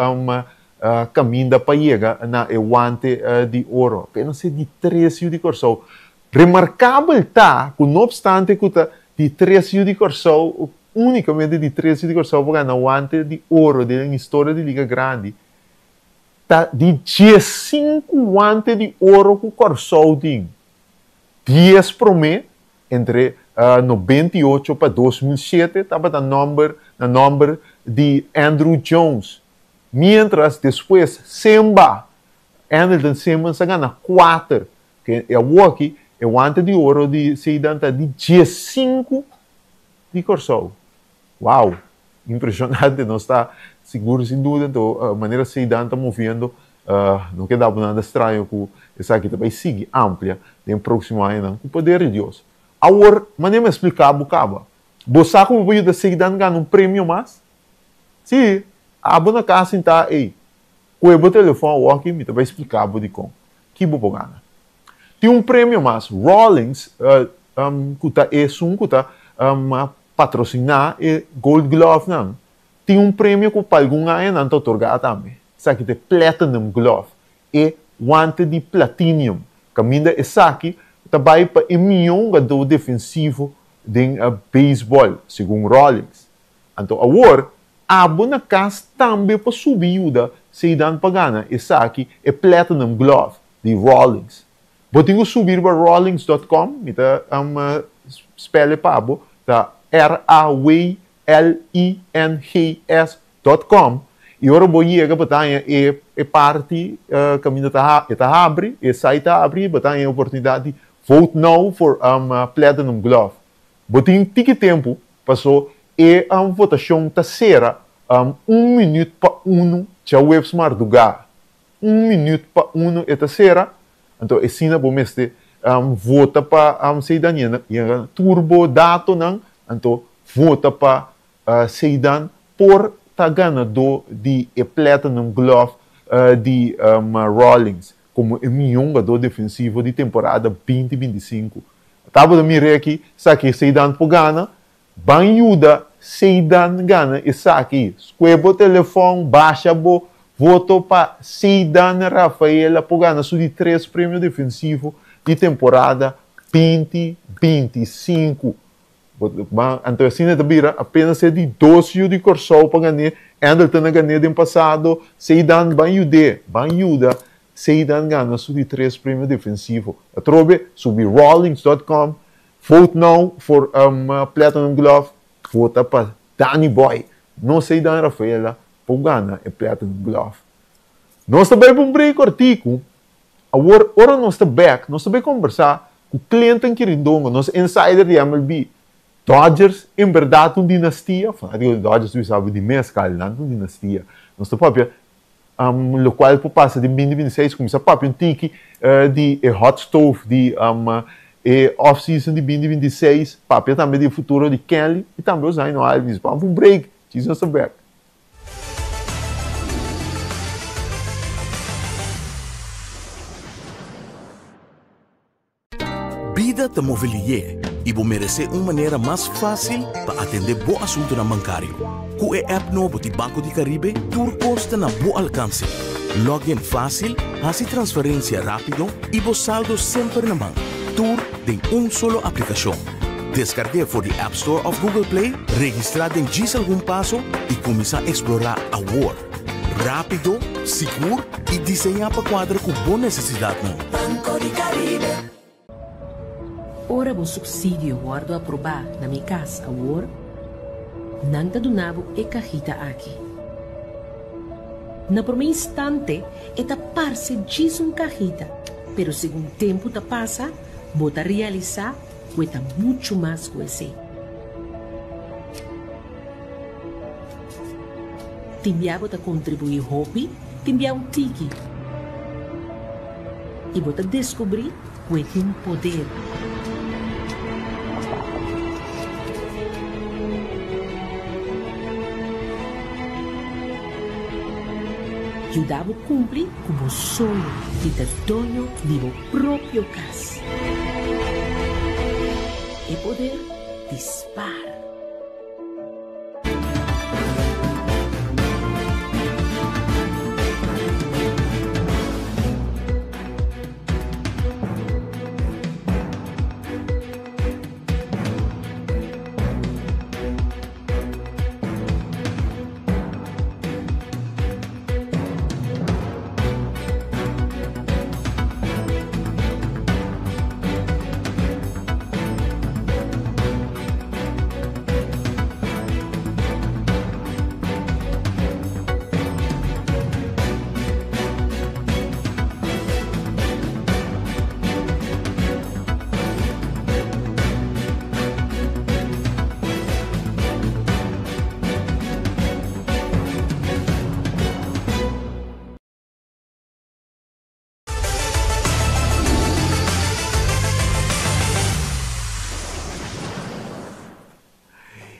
kaminda pa yega na e wante di oro. Apenas e di tres yu di Kòrsou. Remarkabel ta ku no opstante ku ta di tres yu di Kòrsou únikamente di tres di Kòrsou pa gana wante di oro den historia di Liga Grandi. Ta di diesinku wante di oro ku Kòrsou tin, dies promé entre 98 pa 2007 tabata nòmber na nòmber di Andruw Jones, miéntras despues Semba, Andrelton Simmons a gana kuater. Ke e awoki e wante di oro di Seidan ta di 15 di Kòrsou. Wow! Impreshonante, nos ta sigur sin duda anto manera Seidan ta moviendo no keda bo nada straño ku esaki ta bai sigui amplia den próksimo añanan ku poder di Dios. Awor manera mi a splika bo kaba, bo sa ku bo por yuda Seidan gana un premio mas? Si, abo na kas sintá ei, kue bo telefòn awoki mi ta bai splika bo dikon. Ki bo por gana? Tin un premio mas, Rawlings ku ta esun ku ta patrosiná e Gold Glovenan, tin un premio ku pa algun aña nan ta otorgá tambe. Esaki ta e Platinum Glove, e wante di platinium, kaminda esaki ta bai pa e mihó hungadó defensivo den beisbòl, segun Rawlings. Anto awor, abo na kas tambe por subi yuda Seidan pa gana esaki, e Platinum Glove di Rawlings. Bo tin ku subi riba rawlings dot com, mi ta spel e pa bo, ta R-A-W-L-I-N-G-S dot com, i ora bo yega bo ta haña e e parti kaminda ta e ta habri, e site ta habri i bo ta haña e oportunidat di vote now for Platinum Glove. Bo tin tiki tempu paso e votashon ta sera un minüt pa unu djaweps mardugá. Un minüt pa unu e ta sera, anto esina bo mester vota pa Seidan yega tur bo datonan, anto vota pa Seidan por ta ganadó di e Platinum Glove di Rawlings komo e mihó hungadó defensivo di temporada 2025. Tabata mira aki esaki Seidan por gana, ban yuda Seidan gana esaki. Skue bo telefòn, basha bo voto pa Seidan Rafaela por gana su di tres premio defensivo di temporada 2025. Anto asina ta bira apenas e di dos yu di Kòrsou pa gan'é. Andrelton a gan'é den pasado. Seidan ban yud'é, ban yuda Seidan gana su di tres premio defensivo. Atrobe subi Rawlings dot com, vote now for Platinum Glove, vota pa Danny Boy, no Seidan Rafaela por gana e Platinum Glove. Nos ta bai pa un break kòrtiku. Awor ora nos ta bek, nos ta bai kombersá ku Clinton Quirindongo, nos insider di MLB. Dodgers en bèrdat ta un dinastia? Fanátiko di Dodgers ta bisa bo di mes kal, nan ta un dinastia. Nos ta papia lokual por pasa den 2026, kuminsá papia un tiki di e hot stove di e off season di 2026, papia tambe di e futuro di Kenley i tambe Ozhaino Albies. Ban pa un break, djis nos ta bek. Bida ta move lié i bo meresé un manera mas fásil pa atendé bo asuntunan bankario. Ku e app nobo di Banco di Caribe tur kos ta na bo alkanse. Log in fásil, hasi transferensia rápido i bo saldo semper na man. Tur den un solo aplikashon. Deskarg'é for di App Store òf Google Play, registrá den djis algun paso i kuminsá eksplorá awor. Rápido, sigur i diseñá pa kuadra ku bo nesesidatnan. Banco di Caribe. Ora bo supsidio wòrdu aprobá na Mi Kas Awor, nan ta duna bo e kahita aki. Na promé instante e ta parse djis un kahita, pero segun tempu ta pasa bo ta realisá ku e ta muchu mas ku esei. Tin bia bo ta kontribuí hopi, tin bia un tiki. I bo ta deskubrí ku e tin poder. Yuda bo kumpli ku bo soño di ta doño di bo propio kas. E poder di spar.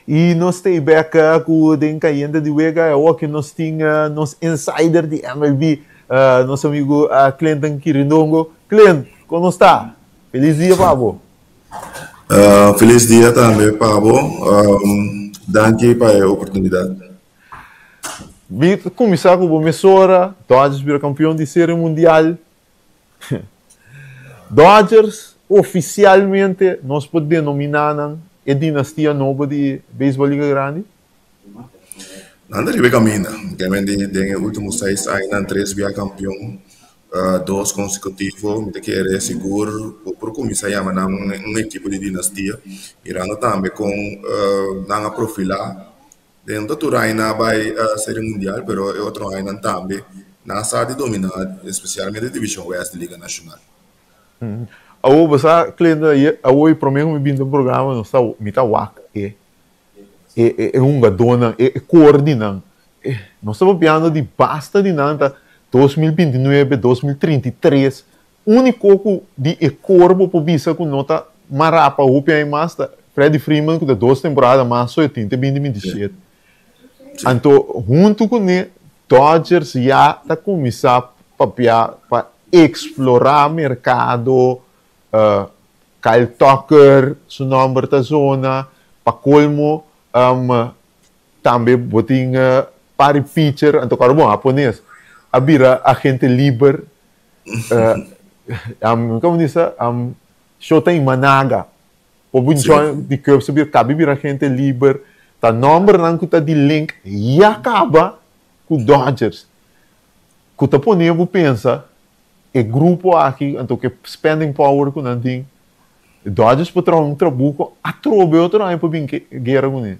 I nos ta bek ku den Kayente di Wega. Awor ku nos tin nos insider di MLB, nos amigu Clinton Kirindongo. Clint, kon nos ta? Felis dia pa bo. Felis dia tambe pa bo. Danki pa e oportunidat. Mi ta kuminsá ku bo mesora, Dodgers bira kampion di Serie Mundial. Dodgers ofisialmente nos por denominá nan e dinastia nobo di beisbòl Liga Grandi? Nan ta riba e kaminda. Kementi den e último seis añanan tres bia kampion, dos konsekutivo. Mi ta kere sigur bo por kuminsá yama nan un ekipo di dinastia, mirando tambe kon nan a profilá Den no ta tur aña a bai Serie Mundial, pero e otro añanan tambe nan a sa di dominá, espesialmente Divishon West di Liga Nashonal. Awor bo sa, Clinton, ayer, awor e promé ku mi bin den programa nos ta, mi ta wak e, e, e hungadónan, e, e kor di nan. Nos ta papiando di basta di nan ta 2029, 2033. Úniko ku di e kor bo por bisa ku no ta mará pa hopi aña mas ta Freddie Freeman ku ta dos temporada mas so e tin te binti 27. Anto huntu kuné Dodgers ya ta kuminsá papia pa eksplorá merkado, Kyle Tucker su nòmber ta zona, pa kolmo tambe bo tin par di pitcher, anto kòrda bon hapones a bira agente liber. Como dice, Shota Imanaga, por bin join di Cubs, a kabi bira agente liber, ta nombernan ku ta di link ya kaba ku Dodgers, ku ta pone bo pensa e grupo aki, anto ku e spending power ku nan tin, Dodgers por traha un trabuko atrobe otro aña pa bin guera kuné.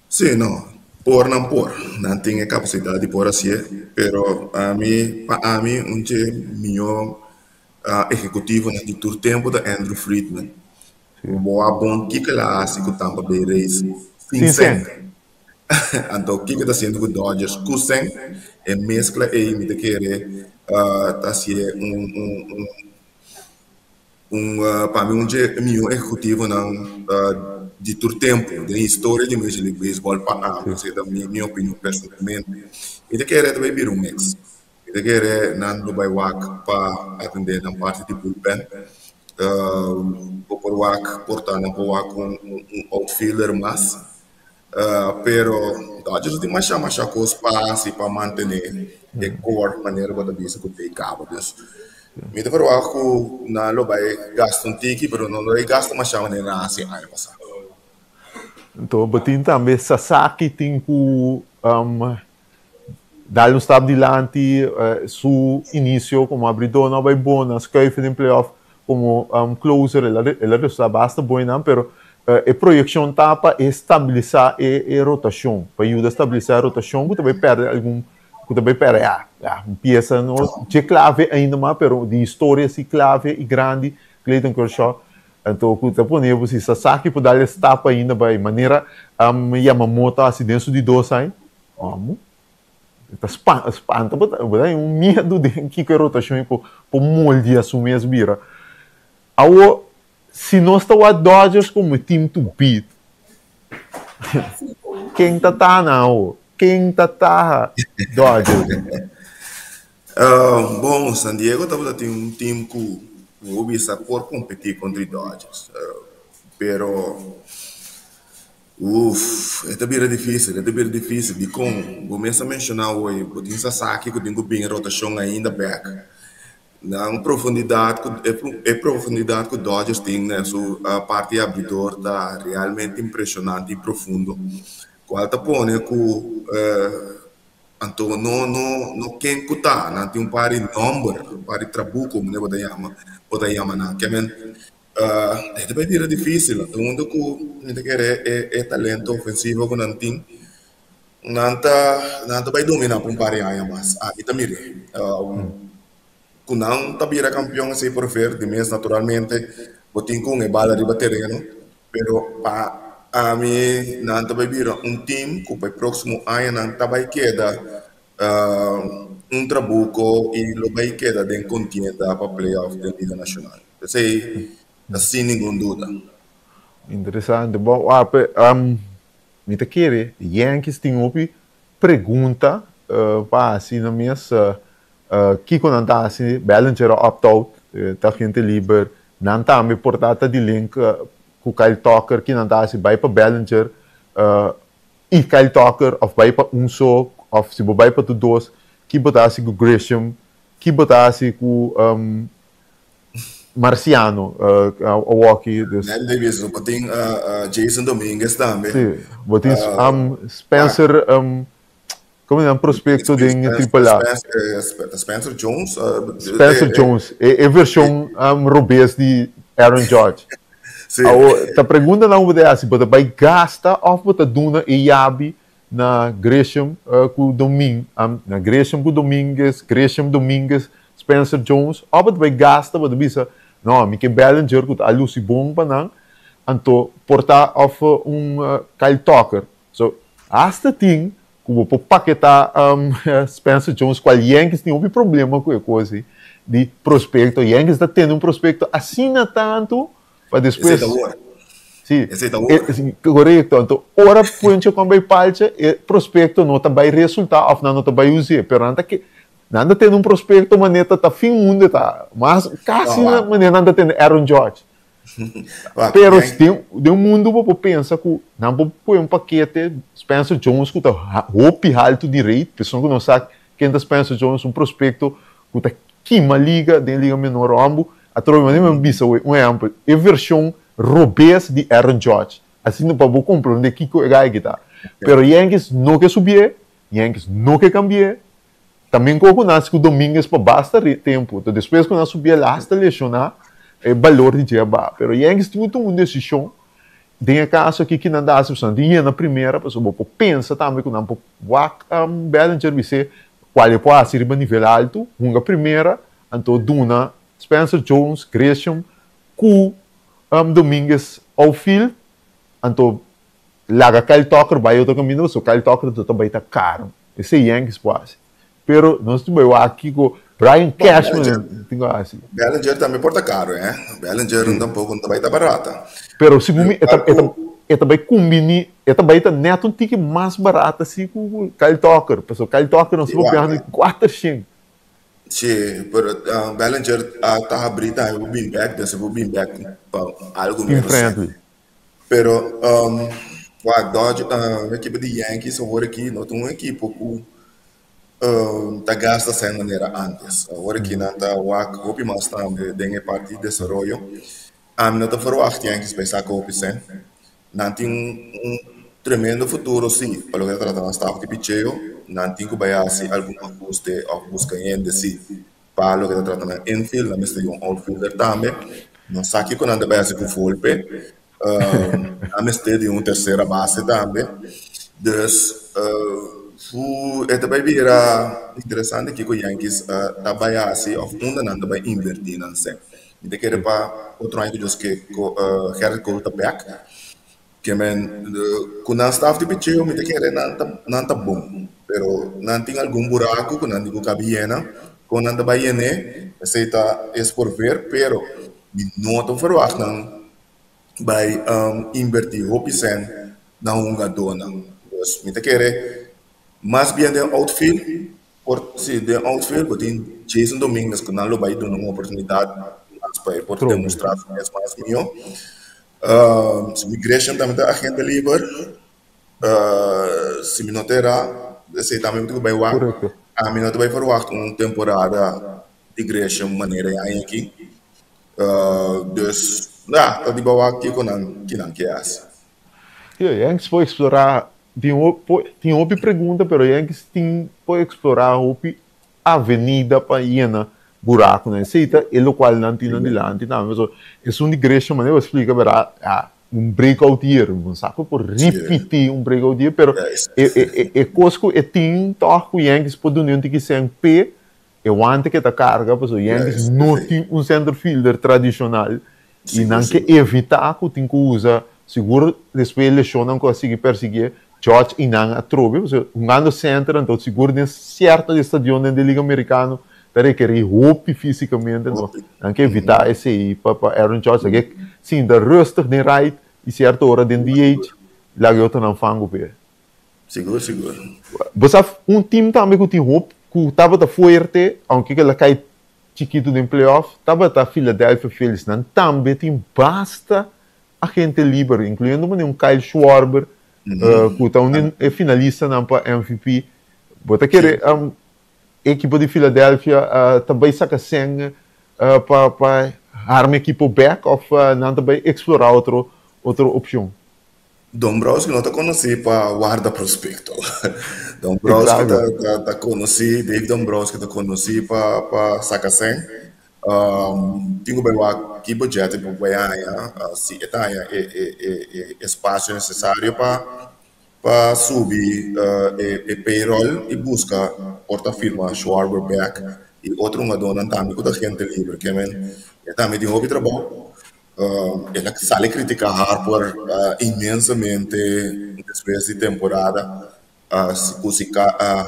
Sí, no. Por nan por. Nan tin e kapasidat di por hasié, pero ami, pa ami un dje mihó ehekutivonan di tur tempu ta Andrew Friedman. Bo a bon kiko el a hasi ku Tampa Bay Rays sin sèn. Anto kiko e ta hasiendo ku Dodgers ku sèn? E meskla ei mi ta kere ta hasié un un un. Un pa mi un dje mihó ehekutivonan di tur tempu den historia di Major League Baseball pa ami, esei ta mi opinion personalmente. Mi ta kere ta bai bira un mix. Mi ta kere nan lo bai wak pa atendé nan parti di bullpen. Bo por wak, por ta nan por wak un outfielder mas. Pero Dodgers tin masha masha kos pa hasi pa mantené e core manera bo ta bisa ku ta e kaba. Dus mi ta ferwagt ku nan lo bai gasta un tiki pero no lo bai gasta masha manera nan a hasi aña pasá. Anto bo tin tambe Sasaki tin ku dal un stap dilanti su inisio komo abridó no a bai bon nan skuif den playoff komo closer el a resultá basta bon einan pero e proyekshon ta pa e stabilisá e rotashon pa yuda stabilisá e rotashon ku ta bai pèrdè algun ku ta bai pèrdè ya ya un piesa no dje klave ainda mas pero di historia si klave i grandi Clayton Kershaw anto ku ta pone bo si Sasaki por dal e stap ainda bai manera Yamamoto a hasi den su di dos aña. Amo. Ta spanta bo ta hay un miedu den kiko e rotashon ei por moldia su mes bira. Awor, si nos ta wak Dodgers komo e team to beat, ken ta taha nan awor? Ken ta taha Dodgers? Bon, San Diego tabata tin un team ku mi por bisa por kompetí kontra e Dodgers, pero Uf, e ta bira difícil, e ta bira difícil. Dikon? Bo mes a menshoná hoy, bo tin Sasaki ku tin ku bin rotashon ainda bèk. Nan profundidat ku e profundidat ku Dodgers tin na su parti abridor ta realmente impreshonante i profundo, kual ta pone ku anto no no no ken ku ta, nan tin un par di nòmber, un par di trabuko manera bo ta yama bo ta yama nan. Ke men E ta bai bira difícil, anto hunto ku mi ta kere e e talento ofensivo ku nan tin, nan ta nan ta bai dominá pa un par di aña mas, ami ta mir'é. Ku nan ta bira kampion esei por ver, di mes naturalmente bo tin ku un e bala riba tereno, pero pa ami nan ta bai bira un team ku pa e próksimo añanan ta bai keda un trabuko i lo bai keda den kontienda pa playoff den Liga Nashonal. Esei ta sin ningun duda. Interesante. Bon, wak, mi ta kere Yankees tin hopi pregunta pa hasi nan mes. Kiko nan ta hasi? Bellinger a opt out, ta agente liber. Nan tambe por ta ta di link ku Kyle Tucker, ki nan ta hasi? Bai pa Bellinger i Kyle Tucker of bai pa un so of si bo bai pa tur dos, ki bo ta hasi ku Grisham? Ki bo ta hasi ku Marciano awoki? Dus. Nel Davis, bo tin Jason Dominguez tambe. Si, bo tin Spencer, como nan prospecto den Triple A? Spencer Jones. Spencer Jones, e version robes di Aaron Judge. Si. Awo, ta pregunta nan bo ta hasi, bo ta bai gasta of bo ta duna e yabi na Grisham ku Domin, na Grisham ku Dominguez, Grisham, Dominguez, Spencer Jones, of bo ta bai gasta, bo ta bisa, no, mi ke Bellinger ku ta a lusi bon pa nan, anto por ta of un Kyle Tucker. So, hasta tin ku bo por paketá Spencer Jones, kual Yankees tin hopi problema ku e kos ei di prospekto. Yankees ta tene un prospekto asina tantu pa despues. Esei ta wor. Si. Esei ta wor. Korekto. Anto ora Puencho kon bai palcha, e prospekto no ta bai resultá òf nan no ta bai us'é. Pero nan ta ke, nan ta tene un prospekto manera ta ta fin mundu ta. Mas kasi manera nan ta tene Aaron Judge. Pero den den un mundu bo por pensa ku nan por pone un pakete Spencer Jones ku ta hopi haltu di rate, persona ku no sa ken ta Spencer Jones, un prospekto ku ta kima liga den liga menor hombu atrobe manera mi a bisa awe un ehempel e vershon robes di Aaron Judge asina pa bo komprende kiko e guy aki ta pero Yankees no ke subié Yankees no ke kambié también koe ku nan hasi ku Dominguez pa basta tempu enton despues ku nan subié el hasta leshoná e balor di dje a baha pero Yankees tin ku tuma un desishon den e kaso aki ki nan ta hasi pasobra nan tin yena primera pasobra bo por pensa tambe ku nan por wak Bellinger bis'é Cual e por haci riba nivel alto, hunga primera, anto duna Spencer Jones, Gresham cu Dominguez outfield, anto laga Kyle Tucker bay otro caminda pasobra Kyle Tucker ta bay ta caro. Esey Yankees por haci. Pero nos tin bay wak kico Brian Cashman tin cu haci. Bellinger tambe por ta caro, eh. Bellinger tampoco no ta bay ta barata. Pero segun mi e ta e ta bay cumbini. E ta bai ta net un tiki mas barat asi ku Kyle Tucker, pasobra Kyle Tucker nos ta papia di kuater shen. Si, pero Bellinger a ta habrí tambe pa bin bek, dus e por bin bek pa algu Team menos sèn. friendly. Pero wak Dodge e ekipo di Yankees awor aki no ta un ekipo ku ta gasta sèn manera ántes. Awor aki nan ta wak hopi mas tambe den e parti di desaroyo. Ami no ta ferwagt Yankees bai saka hopi sèn. Nan tin un tremendo futuro si, pa loke ta trata nan staf di picheo, nan tin ku bai hasi algun ahuste òf buska hende si pa loke ta trata nan infield, nan mester di un outfielder tambe. No sa kiko nan ta bai hasi ku Volpe, nan mester di un tersera base tambe. Dus e ta bai bira interesante kiko Yankees ta bai hasi òf unda nan ta bai invertí nan sèn. Mi ta kere pa otro aña ku Dios ke Gerrit Cole ta bek. Ke men ku nan staf di picheo mi ta kere nan ta nan ta bon. Pero nan tin algun buraku ku nan tin ku kabi yena. Kon nan ta bai yen'é esei ta es por ver pero mi no ta verwagt nan bai invertí hopi sèn na hungadónan. Dus mi ta kere mas bien den outfield. Por si den outfield bo tin Jason Dominguez ku nan lo bai duna un oportunidat mas pa e por demostrá su mes mas mihó. Si mi Gresham tambe ta agente liber, si mi no ta erá, esei tambe mi tin ku bai wak. Ami no ta bai ferwagt un temporada di Gresham manera e aña aki. Dus, ya, ta di bawak kiko nan kinan ke hasi. Yankees por explora tin tin hopi pregunta pero Yankees tin por explora hopi avenida pa yena buraconan esey ta e locual nan tin nan dilanti tambe pasobra esun di Gresham manera bo a splica bera a un breakout year bo sa cu por ripiti un breakout year pero e e e cos cu e tin toch cu Yankees por duna un tiki cen p'e E wante ke ta karga pasobra Yankees no tin un center fielder tradishonal i nan ke evitá ku tin ku usa sigur despues e leshonnan ku a sigui persiguié Judge i nan atrobe pasobra hungando center anto sigur den sierto di stadionnan den Liga Amerikano ta rekerí hopi físikamente anto nan ke evitá esei pa Aaron Judge ta ke sinta rustig den right. i sierto ora den DH laga e otronan fangu p'e. Sigur, sigur. Bo sa un team tambe ku tin hop ku tabata fuerte, aunke ku el a kai chikitu den playoff, tabata Philadelphia Phillies. Nan tambe tin basta agente liber, inkluyendo manera un Kyle Schwarber, ku ta un di e finalistanan pa MVP. Bo ta kere e ekipo di Philadelphia ta bai saka sèn pa pa harma ekipo bèk òf nan ta bai eksplorá otro otro opshon? Dombrowski no ta konosí pa warda prospekto. Dombrowski ta ta ta konosí, Dave Dombrowski ta konosí pa pa saka sèn. Tin ku bai wak ki budget e por bai haña, si e ta haña e e e e espasio nesesario pa pa subi e payroll i buska por ta firma Schwarber bek i otro hungadónan tambe ku ta agente liber. Ke men e tambe tin hopi trabou. El a sali kritiká Harper inmensamente despues di temporada ku si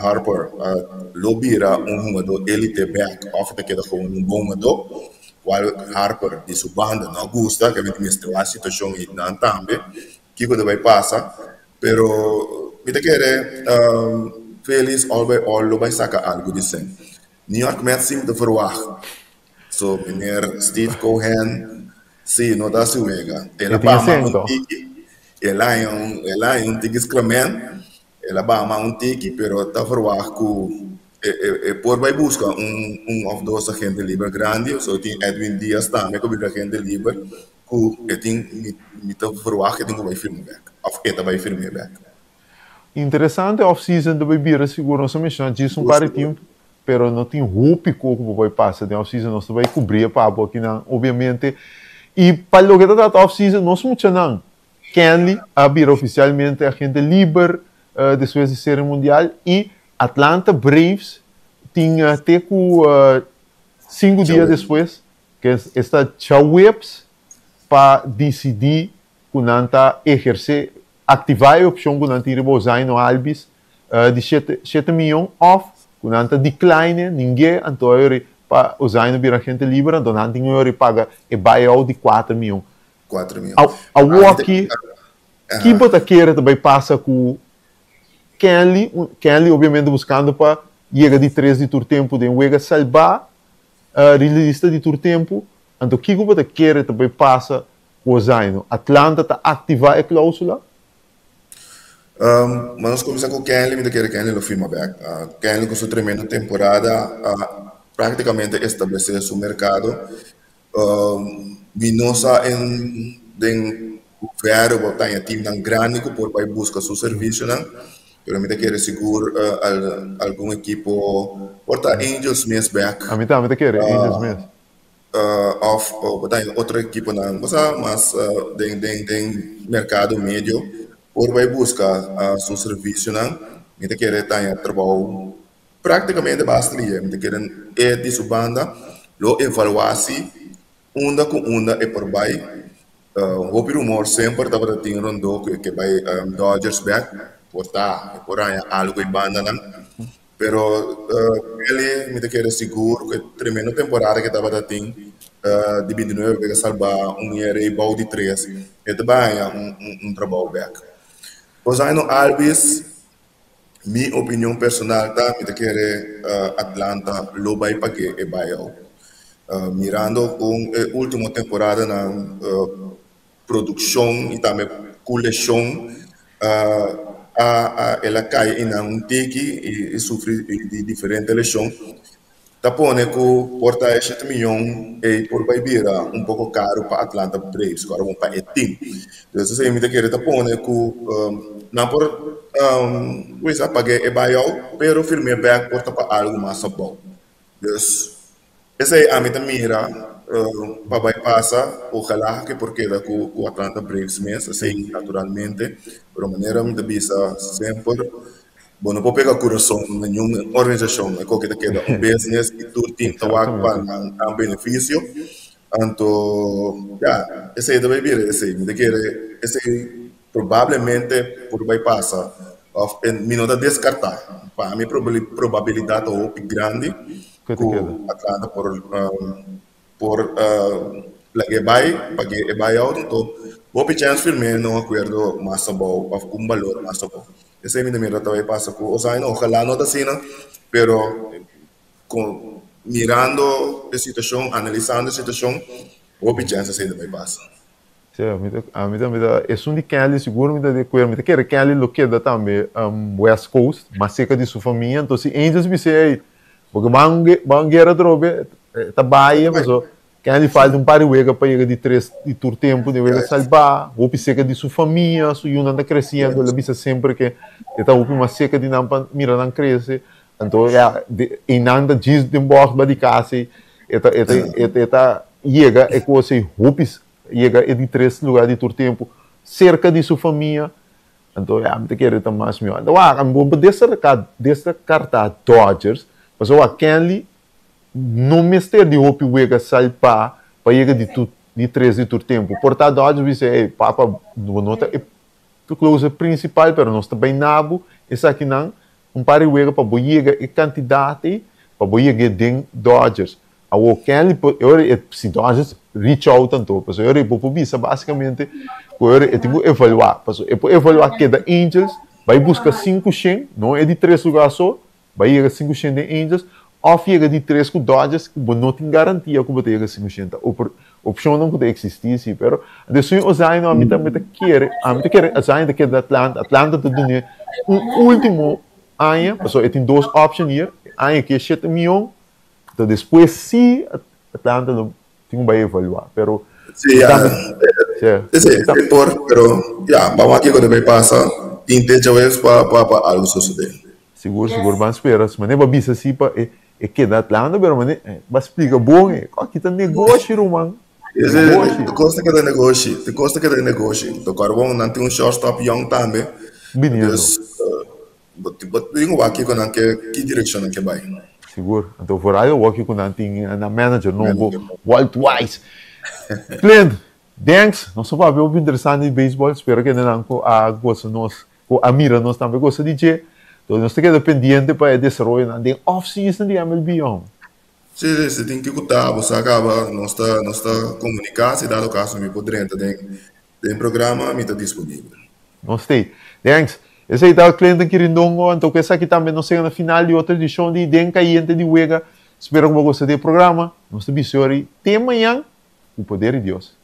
Harper lo bira un hungadó elite bek òf e ta keda komo un bon hungadó, kual Harper di su banda no a gusta, ke men mester wak situashon einan tambe. Kiko ta bai pasa, pero mi ta kere Phillies all by all lo bai saka algu di sèn. New York Mets si mi ta verwagt. So meneer Steve Cohen si no ta hasi wega. El a bama un tiki, el a haña un el a haña un tiki skramen, el a bama un tiki pero ta verwagt ku e e por bai buska un un of dos agente liber grandi, so tin Edwin Diaz tambe ku bira agente liber. Ku e tin mi mi ta verwagt e tin ku bai firma bek òf e ta bai firm'é bek. Interesante off season ta bai bira sigur nos a menshoná djis un par di tempu pero no tin hopi koko ku bo bai pasa den off season nos ta bai kubri e papo akinan obiamente i pa loke ta trata off season nos muchanan Kenley a bira ofisialmente agente liber despues di serie mundial i Atlanta Braves tin te ku sinku dia despues Ke esta djaweps pa disidí ku nan ta ehersé, aktivá e opshon ku nan tin riba Ozaino Albies di shete miyon òf ku nan ta decline ningué anto a yori pa Ozaino bira agente liber anto nan tin yori paga e buyout di kuater miyon. Kuater miyon. Awor aki ki bo ta kere ta bai pasa ku Kenley? Kenley obviamente buskando pa yega di tres di tur tempu den wega salbá Relevista di tur tempu, anto kiko bo ta kere ta bai pasa ku Ozaino? Atlanta ta aktivá e klausula? Ma nos kuminsá ku Kenley, mi ta kere Kenley lo firma bèk. Kenley ku su tremendo temporada a práktikamente establesé su merkado. Mi no sa en den hoeverre bo ta haña teamnan grandi ku por bai buska su servisionan, pero mi ta kere sigur algun ekipo por ta Angels mes bèk. Ami tambe ta kere Angels mes. Òf bo ta haña otro ekiponan bo sa mas den den den merkado medio por bai buska su servisionan. Mi ta kere ta haña trabou Práktikamente basta di hende kere e di su banda lo evaluá si unda ku unda e por bai. Hopi rumor semper tabata tin rondó ku e ke bai Dodgers bèk, por ta e por haña algu e bandanan. Pero Kelly mi ta kere sigur ku e tremendo temporada ke tabata tin di bintinuebe bes a salbá un ERA bou di tres, e ta bai haña un trabou bèk. Ozhaino Albies. Mi opinion personal ta mi ta kere Atlanta lo bai pag'é e buyout. Mirando kon e ultimo temporadanan produkshon i tambe ku leshon a a el a kai einan un tiki i sufri di diferente leshon. Ta pone ku por ta e shete miyon ei por bai bira un poko karu pa Atlanta Braves, ku ora bon pa e tim. Entonces esei mi ta kere ta pone ku nan por kuminsá pag'é e buyout, pero firm'é bèk por ta pa algu mas abou. Dus esei ami ta mira pa bai pasa, ojalá ke por keda ku Atlanta Braves mes, esei naturalmente, pero manera mi ta bisa semper Bo no por pega kurason na niun organisashon, e koke ta keda un business i tur tin ta wak pa nan nan benefisio. Anto ya, esei ta bai bira esei. Mi ta kere esei probablemente por bai pasa òf mi no ta deskartá. Pa mi probabilidat ta hopi grandi ku Atlanta por por. Lag'é bai, pag'é e buyout, anto hopi chèns firm'é na un akuerdo mas abou òf ku un balor mas abou. Esei mi ta mira ta bai pasa ku Ozaina, ojalá no ta asina, pero ku mirando e situashon, analisando e situashon, hopi chèns esei ta bai pasa. Sí, ami ta, ami tambe ta, esun di Kenley sigur mi ta di akuerdo, mi ta kere Kenley lo keda tambe West Coast, mas serka di su famia, anto si Angels bis'é ei, bo ke ban ban guera atrobe, ta bai, pasobra Kenley falta un par di wega pa yega di tres di tur tempu den wega salbá, hopi serka di su famia, su yunan ta kresiendo, el a bisa semper ke e ta hopi mas serka di nan pa mira nan krese, anto ya einan ta djis den bògt ba di kas ei, e ta e ta e ta yega e kos ei hopi yega e di tres lugá di tur tempu serka di su famia, anto ya mi ta kere ta mas mihó. Anto wak ami bo deskartá Dodgers pasobra wak Kenley No mester di hopi wega sal pa pa yega di tur di tres di tur tempu. Por ta Dodgers bisa, ey, papa, bo no ta e closer principal, pero nos ta bay na bo esakinan un par di wega pa bo yega e cantidad ey, pa bo yeg'e den Dodgers. Awor Kenley por, e ora e, si Dodgers reach out anto, pasobra e ora bo por bisa basicamente cu e ora e tin cu evalua, pasobra e por evalua keda Angels, bay busca 500, no e di tres lugar so, Bai yega 500 den Angels òf yega di tres ku Dodgers ku bo no tin garantia ku bo ta yega 500. Opshonnan ku ta eksistí si, pero de suño Ozai no ami ta mi ta kere ami ta kere Ozai ta keda Atlanta. Atlanta ta dun'é un último aña pasobra e tin dos option hier, e aña aki e shete mion, enton despues si Atlanta lo tin ku bai evaluá, pero Sí, ya. Sí, sí, por, pero ya, vamos aquí cuando me pasa, tin techa vez pa pa pa algo sucede. Sigur, sigur, ban spera. Si manera bo a bisa si pa e e keda Atlanta, pero manera bo a splika bon e aki ta negoshi ruman. Negoshi. Te kosta keda negoshi, te kosta keda negoshi. To kòrda nan tin un shortstop yòn tambe. Biniendo. Dus, bo bo tin ku wak kiko nan ke, ki direkshon nan ke bai. Sigur. Anto vooral awor ku nan tin nan manager nobo, Walt Weiss. Clint, thanks. Nos a papia hopi interesante di beisbòl. Spero kende nan ku a gosa nos Ku a mira nos tambe gosa di dje. Entonces nos ta keda pendiente pa e desaroyonan den off season di MLB hom. Sí, sí, si tin kiko ta bo sa kaba nos ta nos ta komuniká si dado kaso mi por drenta den den programa mi ta disponibel. Nos t'ei. Thanks. Esei ta Clinton Kirindongo anto ku esaki tambe nos yega na final di otro edishon di Den Kayente di Wega. Spero ku bo gosta di e programa. Nos ta bisa yori te mañan ku poder di Dios.